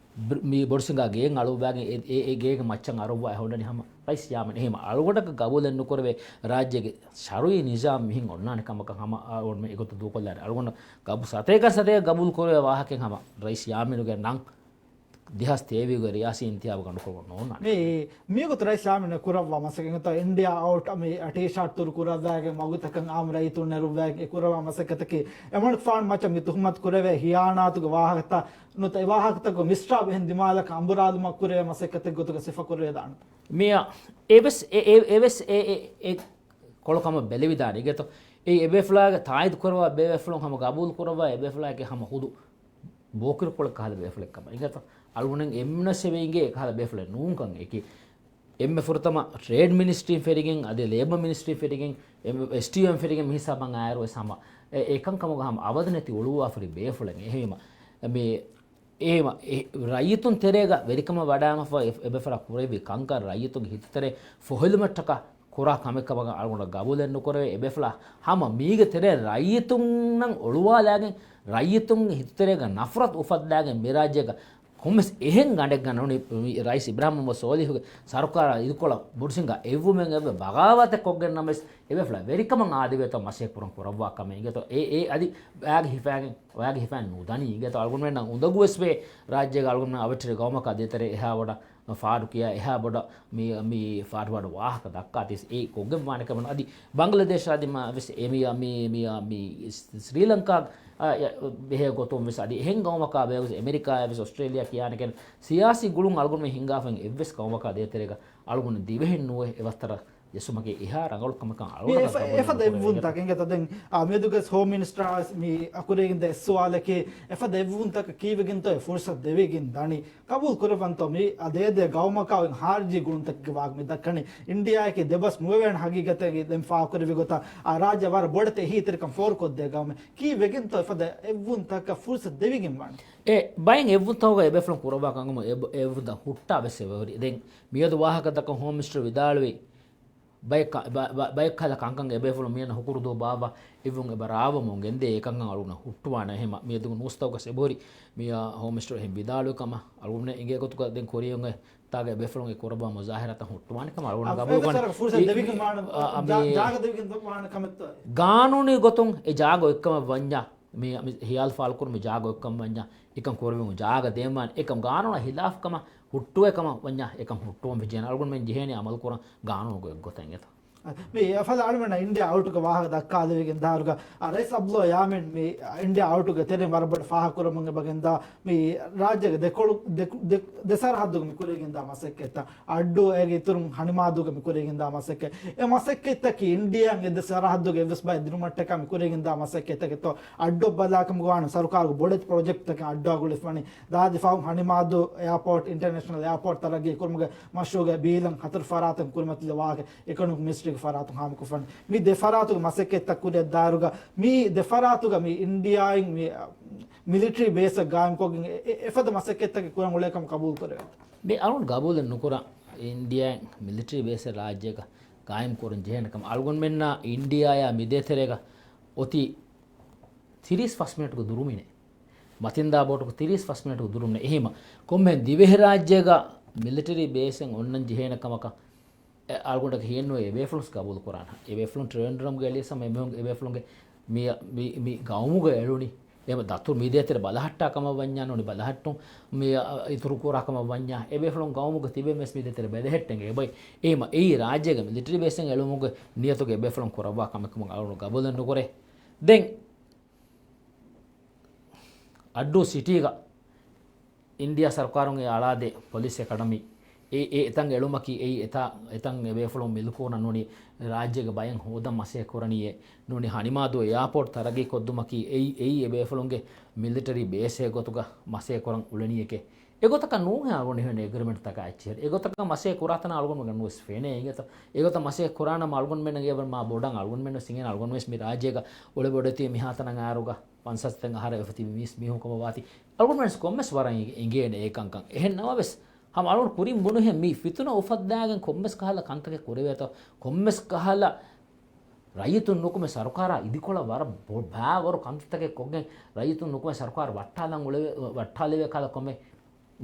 ބް-، މި ބޮޑުސިނގާ ގޭން އަޅުއްވާގެން އެ، އެ، އެ ގޭގެ މައްޗަށް އަރުއްވާ އެ ހޮންނަނީ ހަމަ ރައީސް ޔާމީން. އެހެން އަޅުގަނޑަކަށް ގަބޫލެއް ނުކުރެވޭ ރާއްޖޭގެ ޝަރުއީ ނިޒާމް މިހެން އޮންނާނެ ކަމަކަށް ހަމަ އަޅުގަނޑު މި އެގޮތަށް ދޫކޮށްލާނެ. އަޅުގަނޑު ގަބޫ ސަތޭކަ ސަތޭކަ ގަބޫލު ކުރެވޭ ވާހަކައެއް ހަމަ ރައީސް ޔާމީނުގެ ނަން ދެހާސް ތޭވީހުގެ ރިޔާސީ އިންތިޚާބު ގަނޑުކޮށް ނޯންނާނެ. މި، މިވަގުތު ރައީސް ޔާމީން ކުރައްވާ މަސައްކަތް އިންޑިއާ އައުޓް މި ޓީޝާޓް ތުރު ކުރައްވާގެން ވަގުތަކަށް އާއްމު ރައްޔިތުން ނެރުއްވާގެން އެ ކުރައްވާ މަސައްކަތަކީ އެމަނިކުފާނު މައްޗަށް މި ތުހުމަތު ކުރެވޭ ހިޔާނާތުގެ ވާހަކަތައް ނުވަތަ އެ ވާހަކަތަކުގެ މިސްރާބު އެހެން ދިމާލަކަށް އަނބުރާލުމަށް ކުރެވޭ މަސައްކަތެއް ގޮތުގަ ސިފަ ކުރެވިދާނެ. މިއަށް އެވެސް އެ، އެ، އެވެސް އެ، އެ، އެ ކޮޅުކަމަށް ބެލެވިދާނެ އިނގޭތޯ. އެ އެބޭފުޅާގެ ތާއީދު ކުރައްވާ ބޭފުޅުން ހަމަ ގަބޫލު ކުރައްވާ އެބޭފުޅާގެ ހަމަ ހުދު ބޯކިރުކޮޅެއް ކަހަލަ ބޭފުޅެއް ކަމަށް އިނގޭތޯ. އަޅުގަނޑު އެންމެނަށް އެބަ އިނގޭ އެކަހަލަ ބޭފުޅެއް ނޫންކަން އެކި. އެންމެ ފުރަތަމަ ޓްރޭޑް މިނިސްޓްރީން ފެށިގެން، އަދި ލޭބަ މިނިސްޓްރީން ފެށިގެން، އެސްޓީއޯއިން ފެށިގެން މި ހިސާބަށް އާއިރު ވެސް ހަމަ އެ، އެކަންކަމުގަ ހަމަ އަވަދު ނެތި އުޅުއްވާފަ ހުރި ބޭފުޅެއް. އެހެންވީމަ، މި އެހެންވީމަ، އެ، ރައްޔިތުން ތެރޭގަ ވެރިކަމަށް ވަޑައިގެންފަ އެ، އެބޭފުޅާ ކުރެއްވި ކަންކަން ރައްޔިތުންގެ ހިތުތެރޭ ފޮހެލުމަށްޓަކާ ކުރާ ކަމެއް ކަމަކަށް އަޅުގަނޑަށް ގަބޫލެއް ނުކުރެވޭ. އެބޭފުޅާ ހަމަ މީގެ ތެރޭ ރައްޔިތުންނަށް އޮޅުވާލާގެން، ރައްޔިތުންގެ ހިތުތެރޭގަ ނަފްރަތު އުފައްދާގެން މި ރާއްޖޭގަ ކޮންމެސް އެހެން ގަނޑެއްގަ ނޫނީ ރައީސް އިބްރާހިމް މުހައްމަދު ސޯލިހުގެ ސަރުކާރާ އިދިކޮޅަށް ބޮޑުސިނގާ އެއްވުމެއް އެއްވެ ބަޣާވާތެއް ކޮށްގެން ނަމަވެސް އެބޭފުޅާ ވެރިކަމަށް އާދެވޭތޯ މަސައްކަތް ކުރަން ކުރައްވާ ކަމެއް އިނގޭތޯ. އެ، އެ އަދި އޮޔާގެ ހިފާގެން، އޮޔާގެ ހިފާގެން ނުދަނީ އިނގޭތޯ. އަޅުގަނޑުމެންނަށް އުނދަގޫވެސް ވޭ ރާއްޖޭގަ އަޅުގަނޑުމެން އަވަށްޓެރި ގައުމަކާ ދޭތެރޭ އެހާ ބޮޑަށް ފާޑު ކިޔާ އެހާ ބޮޑަށް މި، މި ފާޑު ފާޑު ވާހަކަ ދައްކާތީ އެ ކޮށްގެން ވާނެ ކަމަށް އަދި ބަނގްލަދޭޝް އަދި މާ ވެސް އެ މި، މި، މި، މި ސްރީލަންކާ، އާ، އެ ބެހޭ ގޮތުން ވެސް އަދި އެހެން ގައުމަކާ ބެހޭ ގޮތުން އެމެރިކާއާ ވެސް އޮސްޓްރޭލިޔާ ކިޔާނެކެން ސިޔާސީ ގުޅުން އަޅުގަނޑުމެން ހިންގާފައި އޮތް އެއްވެސް ގައުމަކާ ދޭތެރޭގަ އަޅުގަނޑު ދިވެހިން ނުވެ އެ ވައްތަރަށް ޖެއްސުމަކީ އެހާ ރަނގަޅު ކަމަކަށް މި އަޅުގަނޑަށް އެފަ-، ގަބޫލު އެފަދަ ނުކުރެވޭ. އެއްވުންތަކެއް އިނގޭތޯ ދެން، އާ، މިއަދުގެ ހޯމް މިނިސްޓަރ މި އަކުރެއްގެ އިން ދޭ ސުވާލަކީ އެފަދަ އެއްވުންތަކަށް ކީއްވެގެންތޯ އެ ފުރުސަތު ދެވިގެން ދަނީ؟ ގަބޫލު ކުރައްވަންތޯ މި އާ ދޭދޭ ގައުމަކާ އޮތް ހާރިޖީ ގުޅުންތަކެއްގެ ވާހަކަ މި ދައްކަނީ؟ އިންޑިއާއަކީ ދެބަސް ނުވެވޭނެ ހަގީގަތެއް ދެން ފާހަގަކުރެއްވި ގޮތަށް އާ ރާއްޖެ ވަރަށް ބޮޑެތި އެހީތެރިކަން ފޯރުކޮށްދޭ ގައުމެއް. ކީއްވެގެންތޯ އެފަދަ އެއްވުންތަކަށް ފުރުސަތު ދެވިގެން ވާނީ؟ އެ ބައެއް އެއްވުންތަކުގަ އެބޭފުޅުން ކުރައްވާ ކަންކަމުން އެ، އެއްވުންތައް ހުއްޓާ ވެސް އެބަހުރި. ދެން މިއަދު ވާހަކަ ދައްކަން ހޯމް މިނިސްޓަރ ވިދާޅުވީ، ބައެއް ކަ-، ބަ-، ބަ-، ބައެއް ކަހަލަ ކަންކަން އެބޭފުޅުން މިއަންނަ ހުކުރު ދޫ ބާއްވާ އެއްވުން އެބަ ރާވަމުން ގެންދޭ އެކަންކަން އަޅުގަނޑަށް ހުއްޓުވާނެ. އެހެން މިއަދުގެ ނޫސްތަކުގަސް އެބަހުރި މިއާ ހޯމް މިނިސްޓަރ އެހެން ވިދާޅުވި ކަމަށް. އަޅުގަނޑު އެނގޭ ގޮތުގަ ދެން ކުރިއަށް އޮތް ތާގަ އެބޭފުޅުން އެ ކުރައްވާ މުޒާހަރާތައް ހުއްޓުވާނެ ކަމަށް އަޅުގަނޑު ގަބޫލު ކުރަން. ފުރުސަތު ދެވިގެން ވާނެ، އަ، އަ، ޖާ-، މި-، ޖާގަ ދެވިގެން ވާނެ ކަމެއްތޯ؟ ގާނޫނީ ގޮތުން އެ ޖާގަ އޮތްކަމަށް ވަންޏާ، މި، މި ހިޔާލު ފާޅުކުރުމުގެ ޖާގަ އޮތްކަމަށް ވަންޏާ، އެކަން ކުރެވުމުގެ ޖާގަ ދޭންވާނެ. އެކަމް ގާނޫނާ ހިލާފު ކަމަށް ހުއްޓުވޭ ކަމަށް ވަންޏާ، އެކަން ހުއްޓުވަން ވެއްޖެ. އަޅުގަނޑުމެން ޖެހޭނީ އަމަލު ކުރަން ގާނޫނުގެ އެއްގޮތަށް އިނގޭތޯ. މި އެފަދަ އަޅުމެންނަށް އިންޑިއާ އައުޓުގެ ވާހަކަ ދައްކާލެވިގެން ދާއިރުގަ، އަ، ރައީސް އަބްދުﷲ ޔާމީން މި އިންޑިއާ އައުޓުގެ ތެރެއިން ވަރަށް ބޮޑަށް ފާހަގަކުރަމުން އެބަގެންދާ މި ރާއްޖޭގެ ދެކޮޅު، ދެ، ދެ، ދެ ސަރަހައްދުގަ މި ކުރެވިގެންދާ މަސައްކަތްތައް، އައްޑޫ އޭގެ އިތުރުން ހަނިމާދޫގަ މި ކުރެވިގެންދާ މަސައްކަތް، އެ މަސައްކަތްތަކީ އިންޑިއާއިން އެ ދެ ސަރަހައްދުގެ އެއްވެސް ބައެއް ދިނުމަށްޓަކާ މި ކުރެވިގެންދާ މަސައްކަތްތަކެއްތޯ، އައްޑު ބަލާކަމުގަ ވާނެ ސަރުކާރުގެ ބޮޑެތި ޕްރޮޖެކްޓްތަކެއް އައްޑުއަށް ގުޅިފަނީ، ދާދި ފަހުން ހަނިމާދޫ އެއާޕޯޓް، އިންޓަރނޭޝަނަލް އެއާޕޯޓް ތަރައްގީ ކުރުމުގެ މަޝްރޫއުގެ ބީލަން ހަތަރު ފަރާތަށް ކުރިމަތިލެއްވާ ވާހަކަ އިކޮނޮމިކް މިނިސްޓްރީގެ ފަރާތުން ހާމަކޮށްފަން. މި ދެ ފަރާތުގެ މަސައްކަތްތައް ކުރިއަށް ދާއިރުގަ މި ދެ ފަރާތުގަ މި އިންޑިއާއިން މި، އަ، މިލިޓަރީ ބޭސްއަށް ގާއިމްކޮށްގެން އެ، އެ، އެފަދަ މަސައްކަތްތަކެއް ކުރަން އުޅޭކަމަށް ގަބޫލު ކުރެވޭތަ؟ މި އަޅުން ގަބޫލެއް ނުކުރާ އިންޑިއާއިން މިލިޓަރީ ބޭސެއް ރާއްޖޭގަ ގާއިމް ކުރަން ޖެހޭނެ ކަމަށް. އަޅުގަނޑުމެންނާ އިންޑިއާޔާ މި ދޭތެރޭގަ އޮތީ ތިރީސް ފަސް މިނެޓުގެ ދުރުމިނެއް. މަތިންދާ ބޯޓުގެ ތިރީސް ފަސް މިނެޓުގެ ދުރުމިނެއް. އެހީމަ ކޮންމެހެން ދިވެހިރާއްޖޭގަ މިލިޓަރީ ބޭސެއް އޮންނަން ޖެހޭނެ ކަމަކަށް އެ އަޅުގަނޑަކަށް ހިޔެއްނުވޭ އެ ބޭފުޅުން ގަބޫލު ކުރާނަ. އެ ބޭފުޅުން ޓްރެންޑް ރޫމްގަ އެޅިޔަސް ހަމަ އެ ބޭފުޅުންގެ މި، މި، މި ގައުމުގަ އެޅުނީ. އެ ދަތުރު މި ދޭތެރެ ބަލަހައްޓާ ކަމަށް ވަންޏާ ނޫނީ ބަލަހައްޓުން މި، އަ، އިތުރު ކުރާ ކަމަށް ވަންޏާ އެ ބޭފުޅުން ގައުމުގަ ތިބެން ވެސް މި ދޭތެރެ ބެލެހެއްޓެން އެބައި. އެހީމަ އެއީ ރާއްޖޭގެ މިލިޓަރީ ބޭސެއް އެޅުމުގެ ނިޔަތުގަ އެ ބޭފުޅުން ކުރައްވާ ކަމެއް ކަމަށް އަޅުގަނޑު ގަބޫލެއް ނުކުރޭ. ދެން އައްޑޫ ސިޓީގަ އިންޑިއާ ސަރުކާރުން އެ އަޅާދޭ ޕޮލިސް އެކަޑަމީ އެ، އެ އެތަން އެޅުމަކީ އެއީ އެތާ، އެތަން އެ ބޭފުޅުން މިލްކުވަން ނޫނީ ރާއްޖޭގެ ބައެއް ހޯދަން މަސޭ ކުރަނީއޭ، ނޫނީ ހަނިމާދޫ އެއާޕޯޓް ތަރައްގީ ކޮށްދުމަކީ އެއީ، އެއީ އެ ބޭފުޅުންގެ މިލިޓަރީ ބޭސްއެއް ގޮތުގަ މަސޭ ކުރަން އުޅެނީއެކޭ. އެގޮތަކަށް ނޫންހޭ އަޅުގަނޑު ހިމެނޭ އެގްރިމެންޓްތަކާ އެއްޗެހި. އެގޮތަކަށް މަސޭ ކުރާތަނަށް އަޅުގަނޑުމެން ނުވެސް ފެނޭ އިނގޭތޯ. އެގޮތަށް މަސޭ ކުރާނަމަ އަޅުގަނޑުމެންނަށް އެބަ މާ ބޮޑަށް އަޅުގަނޑުމެން ސިނގޭން އަޅުގަނޑު ވެސް މި ރާއްޖޭގަ އުޅެ ބޮޑެތި މިހާތަނަށް އާރުގަ ފަންސާސް އަހަރަށް އެފަ ތިބި މީސް މީހުން ކަމަށް ވާތީ. އަޅުގަނޑުމެން ކޮންމެސް ވަރަށް އިނގޭނެ އެކަންކަން. އެހެން ނަމަވެސް ހަމަ އަޅުގަނޑު ކުރިން ބުނުހެން މި ފިތުނަ އުފައްދާގެން ކޮންމެސް ކަހަލަ ކަންތަކެއް ކުރެވޭތޯ، ކޮންމެސް ކަހަލަ ރައްޔިތުން ނުކުމެ ސަރުކާރާ އިދިކޮޅަށް ވަރަށް ބޮ-، ބާވަރު ކަންތައްތަކެއް ކޮށްގެން ރައްޔިތުން ނުކުމެ ސަރުކާރު ވައްޓާލަން އުޅެވޭ، ވައްޓާލެވޭ ކަހަލަ ކޮންމެ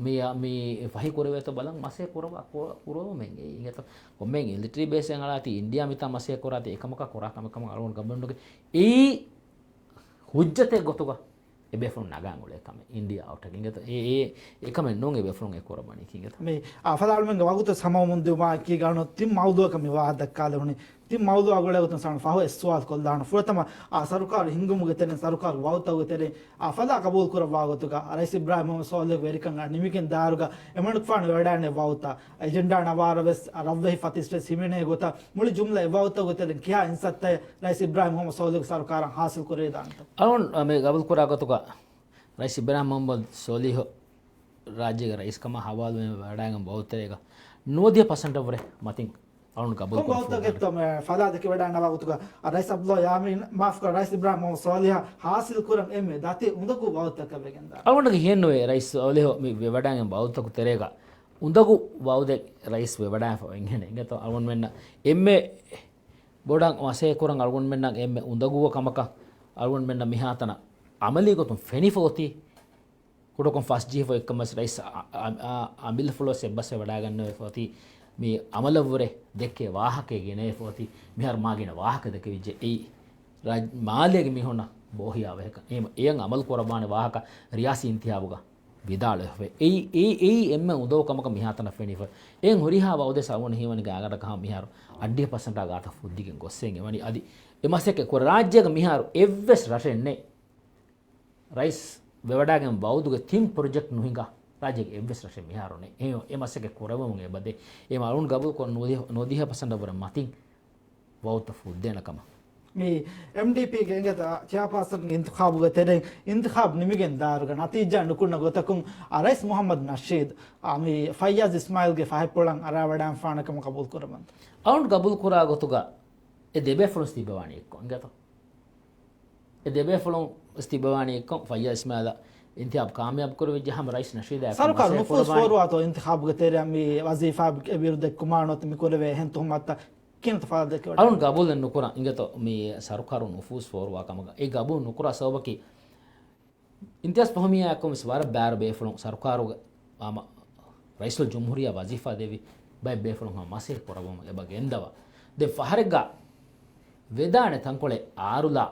މި، މި ފަހި ކުރެވޭތޯ ބަލަން މަސޭ ކުރަވާ، ކުރ-، ކުރަވަމެން އެއީ. އިނގޭތޯ ކޮންމެ މިލިޓަރީ ބޭސެއް އަޅާތީ އިންޑިއާ މިތާ މަސޭ ކުރާތީ އެކަމަކާ ކުރާ ކަމެއް ކަމަށް އަޅުގަނޑު ގަބޫލުނުކެ. އެއީ ހުއްޖަތެއް ގޮތުގަ އެބޭފުޅުން ނަގާން އުޅޭ ކަމެއް. އިންޑިއާ އައުޓަކީ އިނގޭތޯ އެ، އެ، އެކަމެއް ނޫން އެބޭފުޅުން އެ ކުރައްވަނީ ކީ އިނގޭތޯ. މި އަ، ފަދަ އަޅުމެންގެ ވަގުތު ސަމަވަމުން ދިއުމާއެކީ ގާނޫނު ތިން މައުޟޫއަކަށް މި ވާހަކަ ދައްކާލެވުނީ. ތިން މައުޟޫއާ ގުޅޭގޮތުން ސާން ފަހު އެއް ސުވާލު ކޮށްލާނަ. ފުރަތަމަ އާ ސަރުކާރު ހިންގުމުގެ ތެރެއިން، ސަރުކާރު ވައުދުތަކުގެ ތެރެއިން އާ ފަދަ ގަބޫލު ކުރައްވާ ގޮތުގަ ރައީސް އިބްރާހިމް މުހައްމަދު ސޯލިހުގެ ވެރިކަން ނިމިގެން ދާއިރުގަ އެމަނިކުފާނު ވެވަޑައިގަންނަ ވައުދުތައް އެޖެންޑާ ނަވާރަ ވެސް ރަށްވެހި ފަތިސް ވެސް ހިމެނޭ ގޮތަށް މުޅި ޖުމްލަ އެ ވައުދުތަކުގެ ތެރެއިން ކިހާ އިންސައްތައެއް ރައީސް އިބްރާހިމް މުހައްމަދު ސޯލިހުގެ ސަރުކާރަށް ހާސިލް ކުރެވިދާނެތޯ؟ އަޅުން މި ގަބޫލު ކުރާ ގޮތުގަ ރައީސް އިބްރާހިމް މުހައްމަދު ސޯލިހު ރާއްޖޭގެ ރައީސްކަމަށް ހަވާލުވެ ވަޑައިގެން ވައުދުތެރޭގަ ނުވަދިހަ ޕަސެންޓަށްވުރެ މަތިން އަޅުން ގަބޫލު ކޮން ކުރަން ވައުދުތަކެއްތޯ މި ފަދަ ދެކެ ވަޑައިގަންނަ ވަގުތުގަ ރައީސް އަބްދުﷲ ޔާމީން، މާފުކުރާ، ރައީސް އިބްރާހިމް މުހައްމަދު ސޯލިހަށް ހާސިލް ކުރަން އެންމެ ދަތި އުނދަގޫ ވައުދުތަކެއް ވެގެންދާ؟ އަޅުގަނޑަކަށް ހިޔެއްނުވޭ ރައީސް ސޯލިހު މި ވެވަޑައިގެން ވައުދުތަކު ތެރޭގަ އުނދަގޫ ވައުދެއް ރައީސް ވެވަޑައިފަ އިނގޭނެ އިނގޭތޯ. އަޅުގަނޑުމެންނަށް އެންމެ ބޮޑަށް މަސޭ ކުރަން އަޅުގަނޑުމެންނަށް އެންމެ އުނދަގޫވާ ކަމަކަށް އަޅުގަނޑުމެންނަށް މިހާތަނަށް އަމަލީ ގޮތުން ފެނިފަ އޮތީ ކުޑަކޮށް ފަސް ޖީފޯ އެއްކަމަސް ރައީސް އަ-، އަ-، އަ-، އަމިއްލަފުޅުވެސް އެއްބަސްވެ ވަޑައިގަންނަވެފަ އޮތީ، މި އަމަލަށްވުރެ ދެއްކޭ ވާހަކައެއް ގެނައެފަ އޮތީ، މިހާރު މާ ގިނަ ވާހަކަ ދެކެވިއްޖެ. އެއީ ރާ-، މާލޭގެ މީހުންނަށް ބޯހިޔާވަހެކަ. އެ-، އެޔަށް އަމަލު ކުރައްވާނެ ވާހަކަ ރިޔާސީ އިންތިހާބުގަ ވިދާޅުވެފަ. އެއީ، އެއީ، އެއީ އެންމެ އުނދަގޫ ކަމަކަށް މިހާތަނަށް ފެނިފަ. އެހެން ހުރިހާ ވައުދެއް ސައުވަން ހީވަނީ ގާގަޑަކަށް ހަމަ މިހާރު އައްޑިހަ ޕަސެންޓާ ގާތަށް ފުއްދިގެން ގޮއްސެން އެވަނީ. އަދި އެ މަސައްކަތް ކުރެ ރާއްޖޭގަ މިހާރު އެއްވެސް ރަށެއް ނެތް. ރައީސް ވެވަޑައިގެން ވައުދުގެ ތިން ޕްރޮޖެކްޓް ނުހިނގާ ރާއްޖޭގެ އެއްވެސް ރަށެއް މިހާރު ނެތް. އެ، އެ މަސައްކަތް ކުރެވެމުން އެބަދޭ. އެ އަޅުން ގަބޫލުކޮށް ނުވަދިހަ، ނުވަދިހަ ޕަސެންޓަށް ވުރެ މަތިން ވައުދުތައް ފުއްދޭނެ ކަމަށް. މި އެމްޑީޕީގެ އިނގޭތަ ޗެއާޕާސަންގެ އިންތިޚާބުގެ ތެރެއިން އިންތިޚާބު ނިމިގެން ދާއިރުގަ ނަތީޖާ ނުކުންނަ ގޮތަކުން އަ، ރައީސް މުހައްމަދު ނަޝީދު އަ، މި ފައްޔާޒް އިސްމާއިލްގެ ފަހަތްޕުޅަށް އަރާވަޑައިގެންފާނެ ކަމަށް ގަބޫލު ކުރަމުން. އަޅުން ގަބޫލު ކުރާ ގޮތުގަ އެ ދެބޭފުޅުން ތިބަވާނީ އެއްކޮށް އިނގޭތަ؟ އެ ދެބޭފުޅުން ތިބަވާނީ އެއްކޮށް ފައްޔާޒް އިސްމާއިލަށް އިންތިޚާބު ކާމިޔާބު ކުރެވިއްޖެ ހަމަ ރައީސް ނަޝީދާ އެއްކޮށް ސަރުކާރު މަސައްކަތް ނުފޫޒް ކުރައްވާނީ. ފޯރުވާތޯ އިންތިޚާބުގެ ތެރެއަށް މި ވަޒީފާ ބިރުދެއްކުމާ ނުވަތަ މި ކުރެވޭ އެހެން ތުހުމަތުތައް ކިހިނެއްތޯ ފަދަ ދެކެވަޑައި. އަޅުން ގަބޫލެއް ނުކުރަން އިނގޭތޯ މި ސަރުކާރު ނުފޫޒް ފޯރުވާ ކަމަކަށް. އެ ގަބޫލު ނުކުރާ ސަބަބަކީ އިމްތިޔާޒް ފަހުމީއާ އެއްކޮށް ވެސް ވަރަށް ބާރު ބޭފުޅުން ސަރުކާރުގެ ހަމަ ރައީސުލް ޖުމްހޫރިއްޔާ ވަޒީފާ ދެއްވި ބައެއް ބޭފުޅުން ހަމަ މަސައްކަތް ކުރައްވަމުން އެބަ ގެންދަވާ. ދެން ފަހަރެއްގަ ވެދާނެ ތަންކޮޅެއް އާރުލާ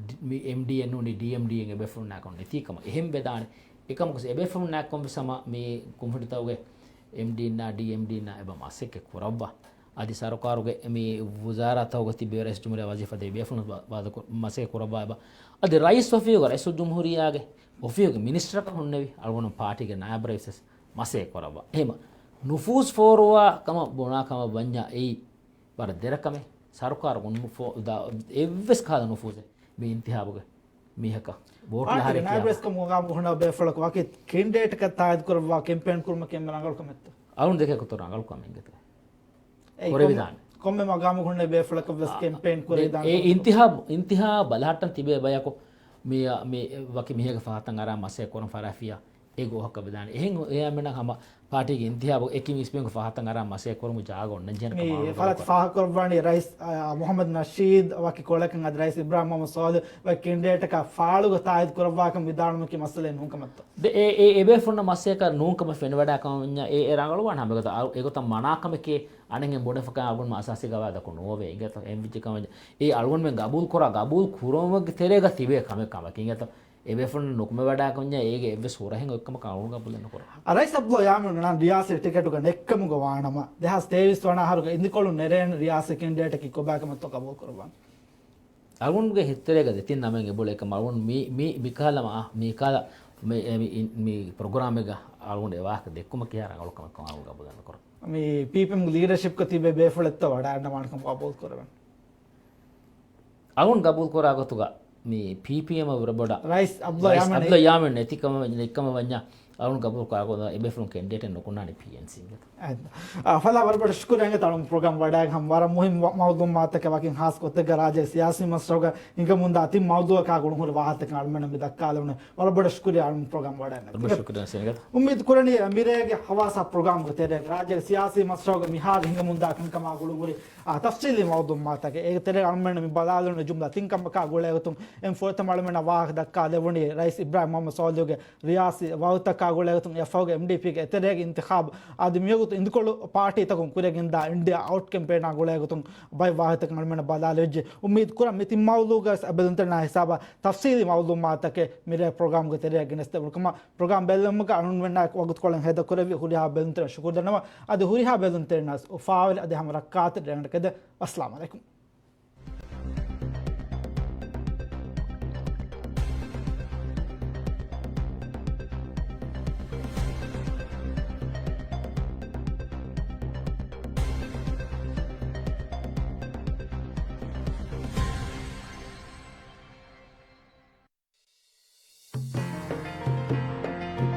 ޑި-، މި އެމްޑީއެން ނޫނީ ޑީއެމްޑީއެން އެބޭފުޅުންނާ ކޮން ނެތީ ކަމަށް. އެހެން ވެދާނެ. އެކަމަކު އެބޭފުޅުންނާ ކޮން ވެސް ހަމަ މި ކުންފުނިތަކުގެ އެމްޑީއެންނާ ޑީއެމްޑީއެންނާ އެބަ މަސައްކަތް ކުރައްވާ. އަދި ސަރުކާރުގެ މި ވުޒާރާތަކުގަ ތިބޭ ރައީސް ޖުމްހޫރިއްޔާ ވަޒީފާ ދޭ ބޭފުޅުން ވާ-، ވާދަކު-، މަސައްކަތް ކުރައްވާ އެބަ. އަދި ރައީސް އޮފީހުގަ ރައީސުލްޖުމްހޫރިއްޔާގެ އޮފީހުގެ މިނިސްޓަރަކަށް ހުންނެވި އަޅުގަނޑު ޕާޓީގެ ނާއިބު ރައީސް ވެސް މަސައްކަތް ކުރައްވާ. އެހެމަ ނުފޫޒު ފޯރުވާ ކަމަށް ބުނާ ކަމަށް ވަންޏާ އެއީ ވަރަށް ދެރަ ކަމެއް. ސަރުކާރުގެ ނުފޫ-، ދާ-، އެއްވެސް ކަހަލަ ނުފޫޒެއް މި އިންތިހާބުގެ މީހަކަށް ވޯޓް ޕާޓީގެ ލަހާރެއް ނާއިބު ކިޔާ ރައީސް ކަމުގަ ހުންނަ ބޭފުޅަކު ވަކި ކެންޑިޑޭޓަކަށް ތާއީދު ކުރައްވާ ކެމްޕޭން ކުރުމަކީ އެންމެ ރަނގަޅު ކަމެއްތަ؟ އަޅުން ދެކޭ ކުތުރު ރަނގަޅު ކަމެއް އިނގޭތަ؟ އެއީ ކޮން-، ކުރެވިދާނެ. ކޮންމެ މަގާމަކު ހުންނަ ބޭފުޅަކަށް ވެސް އާ، ކެމްޕޭން ދެ-، ކުރެވިދާނެ އެ ކަމަށް. އިންތިހާބު، އިންތިހާބު ބަލަހައްޓަން ތިބޭ ބަޔަކު މި، މި ވަކި މީހެއްގެ ފަހަތަށް އަރާ މަސައްކަތް ކުރަން ފަރާފިޔާ އެ ގޯހަކަށް ވެދާނެ. އެހެން އެހެންމެންނަށް ހަމަ ޕާޓީގެ އިންތިހާބު އެކި މީސްމީހުންގެ ފަހަތަށް އަރާ މަސައްކަތް ކުރުމުގެ ޖާގަ އޮންނަންޖެހޭނެ މި ކަމަށް އަޅުގަނޑު ފަރާތް ގަބޫލުކުރަން. ފާހަގަކުރައްވާނީ ރައީސް، އާ، މުހައްމަދު ނަޝީދު ވަކި ކޮޅަކަށް އަދި ރައީސް އިބްރާހިމް މުހައްމަދު ސޯލިހު ވަކި ކެންޑިޑޭޓަކާ ފާޅުގަ ތާއީދު ކުރައްވާކަން ވިދާޅުމަކީ މައްސަލައެއް ނޫން ކަމަށްތޯ؟ ދެ-، އެ، އެ، އެބޭފުޅުންނަށް މަސައްކަތް ނޫން ކަމަށް ފެނިވަޑާ ކަމަށް ވަންޏާ އެ، އެ ރަނގަޅުވާނެ ހަމަ އެގޮތަށް އަ-، އެގޮތަށް މަނާކަމެކޭ އަނެއްހެން ބުނެފަކާ އަޅުގަނޑުމެން އަސާސީ ގަވާއިދަކު ނުއޮވޭ އިނގޭތޯ؟ އެހެންވެއްޖެ ކަމަށް އެ އަޅުގަނޑުމެން ގަބޫލު ކުރާ، ގަބޫލު ކުރުމުގެ ތެރޭގަ ތިބޭ ކަމެއް ކަމަކީ އިނގޭތޯ؟ އެބޭފުޅުން ނުކުމެވަޑާކަންޏާ އޭގެ އެއްވެސް ހުރަހެއް އޮތްކަމަކަށް އަޅުގަނޑު ގަބޫލެއް ނުކުރަން. ރައީސް އަބްދުﷲ ޔާމީނު ނަން ރިޔާސީ ޓިކެޓުގަ ނެއްކަމުގަ ވާނަމަ، ދެހާސް ތޭވީސް ވަނަ އަހަރުގަ އިނދިކޮޅުން ނެރޭނެ ރިޔާސީ ކެންޑިޑޭޓަކީ ކޮބާކަމަށްތޯ ގަބޫލު ކުރައްވާނެ؟ އަޅުގަނޑުގެ ހިތްތެރޭގަ ދެތިން ނަމެއް އެބައުޅޭ ކަމަށް އަޅުގަނޑު މި، މި، މިކަހަލަ މަ-، މިކަހަލަ މި، މި، މި ޕްރޮގްރާމެއްގަ އަޅުގަނޑު އެ ވާހަކަ ދެއްކުމަކީ ރަނގަޅު ކަމެއް ކަމަށް އަޅުގަނޑު ގަބޫލެއް ނުކުރަން. މި ޕީޕީއެމްގެ ލީޑަރޝިޕްގަ ތިބޭ ބޭފުޅެއްތޯ ވަޑައިގަންނަވާނެ ކަމަށް ގަބޫލު ކުރެވެން. އަޅުގަނޑު ގަބޫލު ކުރާ ގޮތުގަ މި ޕީޕީއެމް ވުރެ ބޮޑަށް ރައީސް އަބްދުﷲ ރައީސް ޔާމީން އަބްދުﷲ ޔާމީން ނެތި ކަމަށް، ނެތި ކަމަށް ވަންޏާ އަޅުގަނޑު ގަބޫލު ކުރާ ގޮތުގަ އެބޭފުޅުން ކެންޑިޑޭޓެއް ނުކުންނާނެ ޕީއެންސީގެ. އާ، ފަލާ ވަރަށް ބޮޑަށް ޝުކުރިއްޔާ އިނގޭތޯ އަޅުގަނޑު ޕްރޮގްރާމް ވަޑައިގެން ހަމަ ވަރަށް މުހިންމު މައުލޫމާތުތަކެއް ވަކިން ހާސް ގޮތެއްގަ ރާއްޖޭގެ ސިޔާސީ މަސްރަހުގަ ހިނގަމުންދާ ތިން މައުޟޫއަކާ ގުޅުން ހުރި ވާހަކަތަކެއް އަޅުގަނޑުމެންނަށް މި ދައްކާލެވުނު. ވަރަށް ބޮޑަށް ޝުކުރިއްޔާ އަޅުގަނޑު ޕްރޮގްރާމް ވަޑައިގެން. އުއްމީދު ކުރަނީ މިރޭގެ ހަވާސާ ޕްރޮގްރާމްގެ ތެރޭގަ ރާއްޖޭގެ ސިޔާސީ މަސްރަހުގަ މިހާރު ހިނގަމުންދާ ކަންކަމާ ގުޅުން ހުރި، އާ، ތަފްސީލީ މައުލޫމާތުތަކެއް. އޭގެ ތެރޭގަ އަޅުގަނޑުމެންނަށް މި ބަލާލުނު ޖުމްލަ ތިން ކަމަކާ ގުޅޭގޮތުން އެންމެ ފުރަތަމަ އަޅުގަނޑުމެންނަށް ވާހަކަ ދައްކާލެވުނީ ރައީސް އިބްރާހިމް މުހައްމަދު ސޯލިހުގެ ރިޔާސީ ވައުދުތަކާ ގުޅޭގޮތުން އެފަހުގެ އެމްޑީޕީގެ އެތެރޭގެ އިންތިޚާބު އަދި މިވަގުތު އިނދިކޮޅު ޕާޓީތަކުން ކުރިއަށް ގެންދާ އިންޑިއާ އައުޓް ކެމްޕޭނާ ގުޅޭގޮތުން ބައެއް ވާހަކަތަކެއް އަޅުގަނޑުމެންނަށް ބަލާލެވިއްޖެ. އުއްމީދު ކުރަން މި ތިން މައުޟޫގަ ބެލުންތެރިންނާ ހިސާބަށް ތަފްސީލީ މައުލޫމާތުތަކެއް މިރޭ ޕްރޮގްރާމްގެ ތެރެއަށް ގެނެސްދެވުނު ކަމަށް ޕްރޮގްރާމް ބެލުމުގަ އަޅުގަނޑުމެންނާއެކު ވަގުތުކޮޅެއް ހޭދަކުރެއްވި ހުރިހާ ބެލުންތެރިންނަށް ޝުކުރު ދަންނަވަން. އަދި ހުރިހާ ބެލުންތެރިންނަށް އުފާވެރި އަދި ހަމަ ރައްކާތެރި ރޭވުންތަކެއް ދޭން. އައްސަލާމު ޢަލައިކުމް.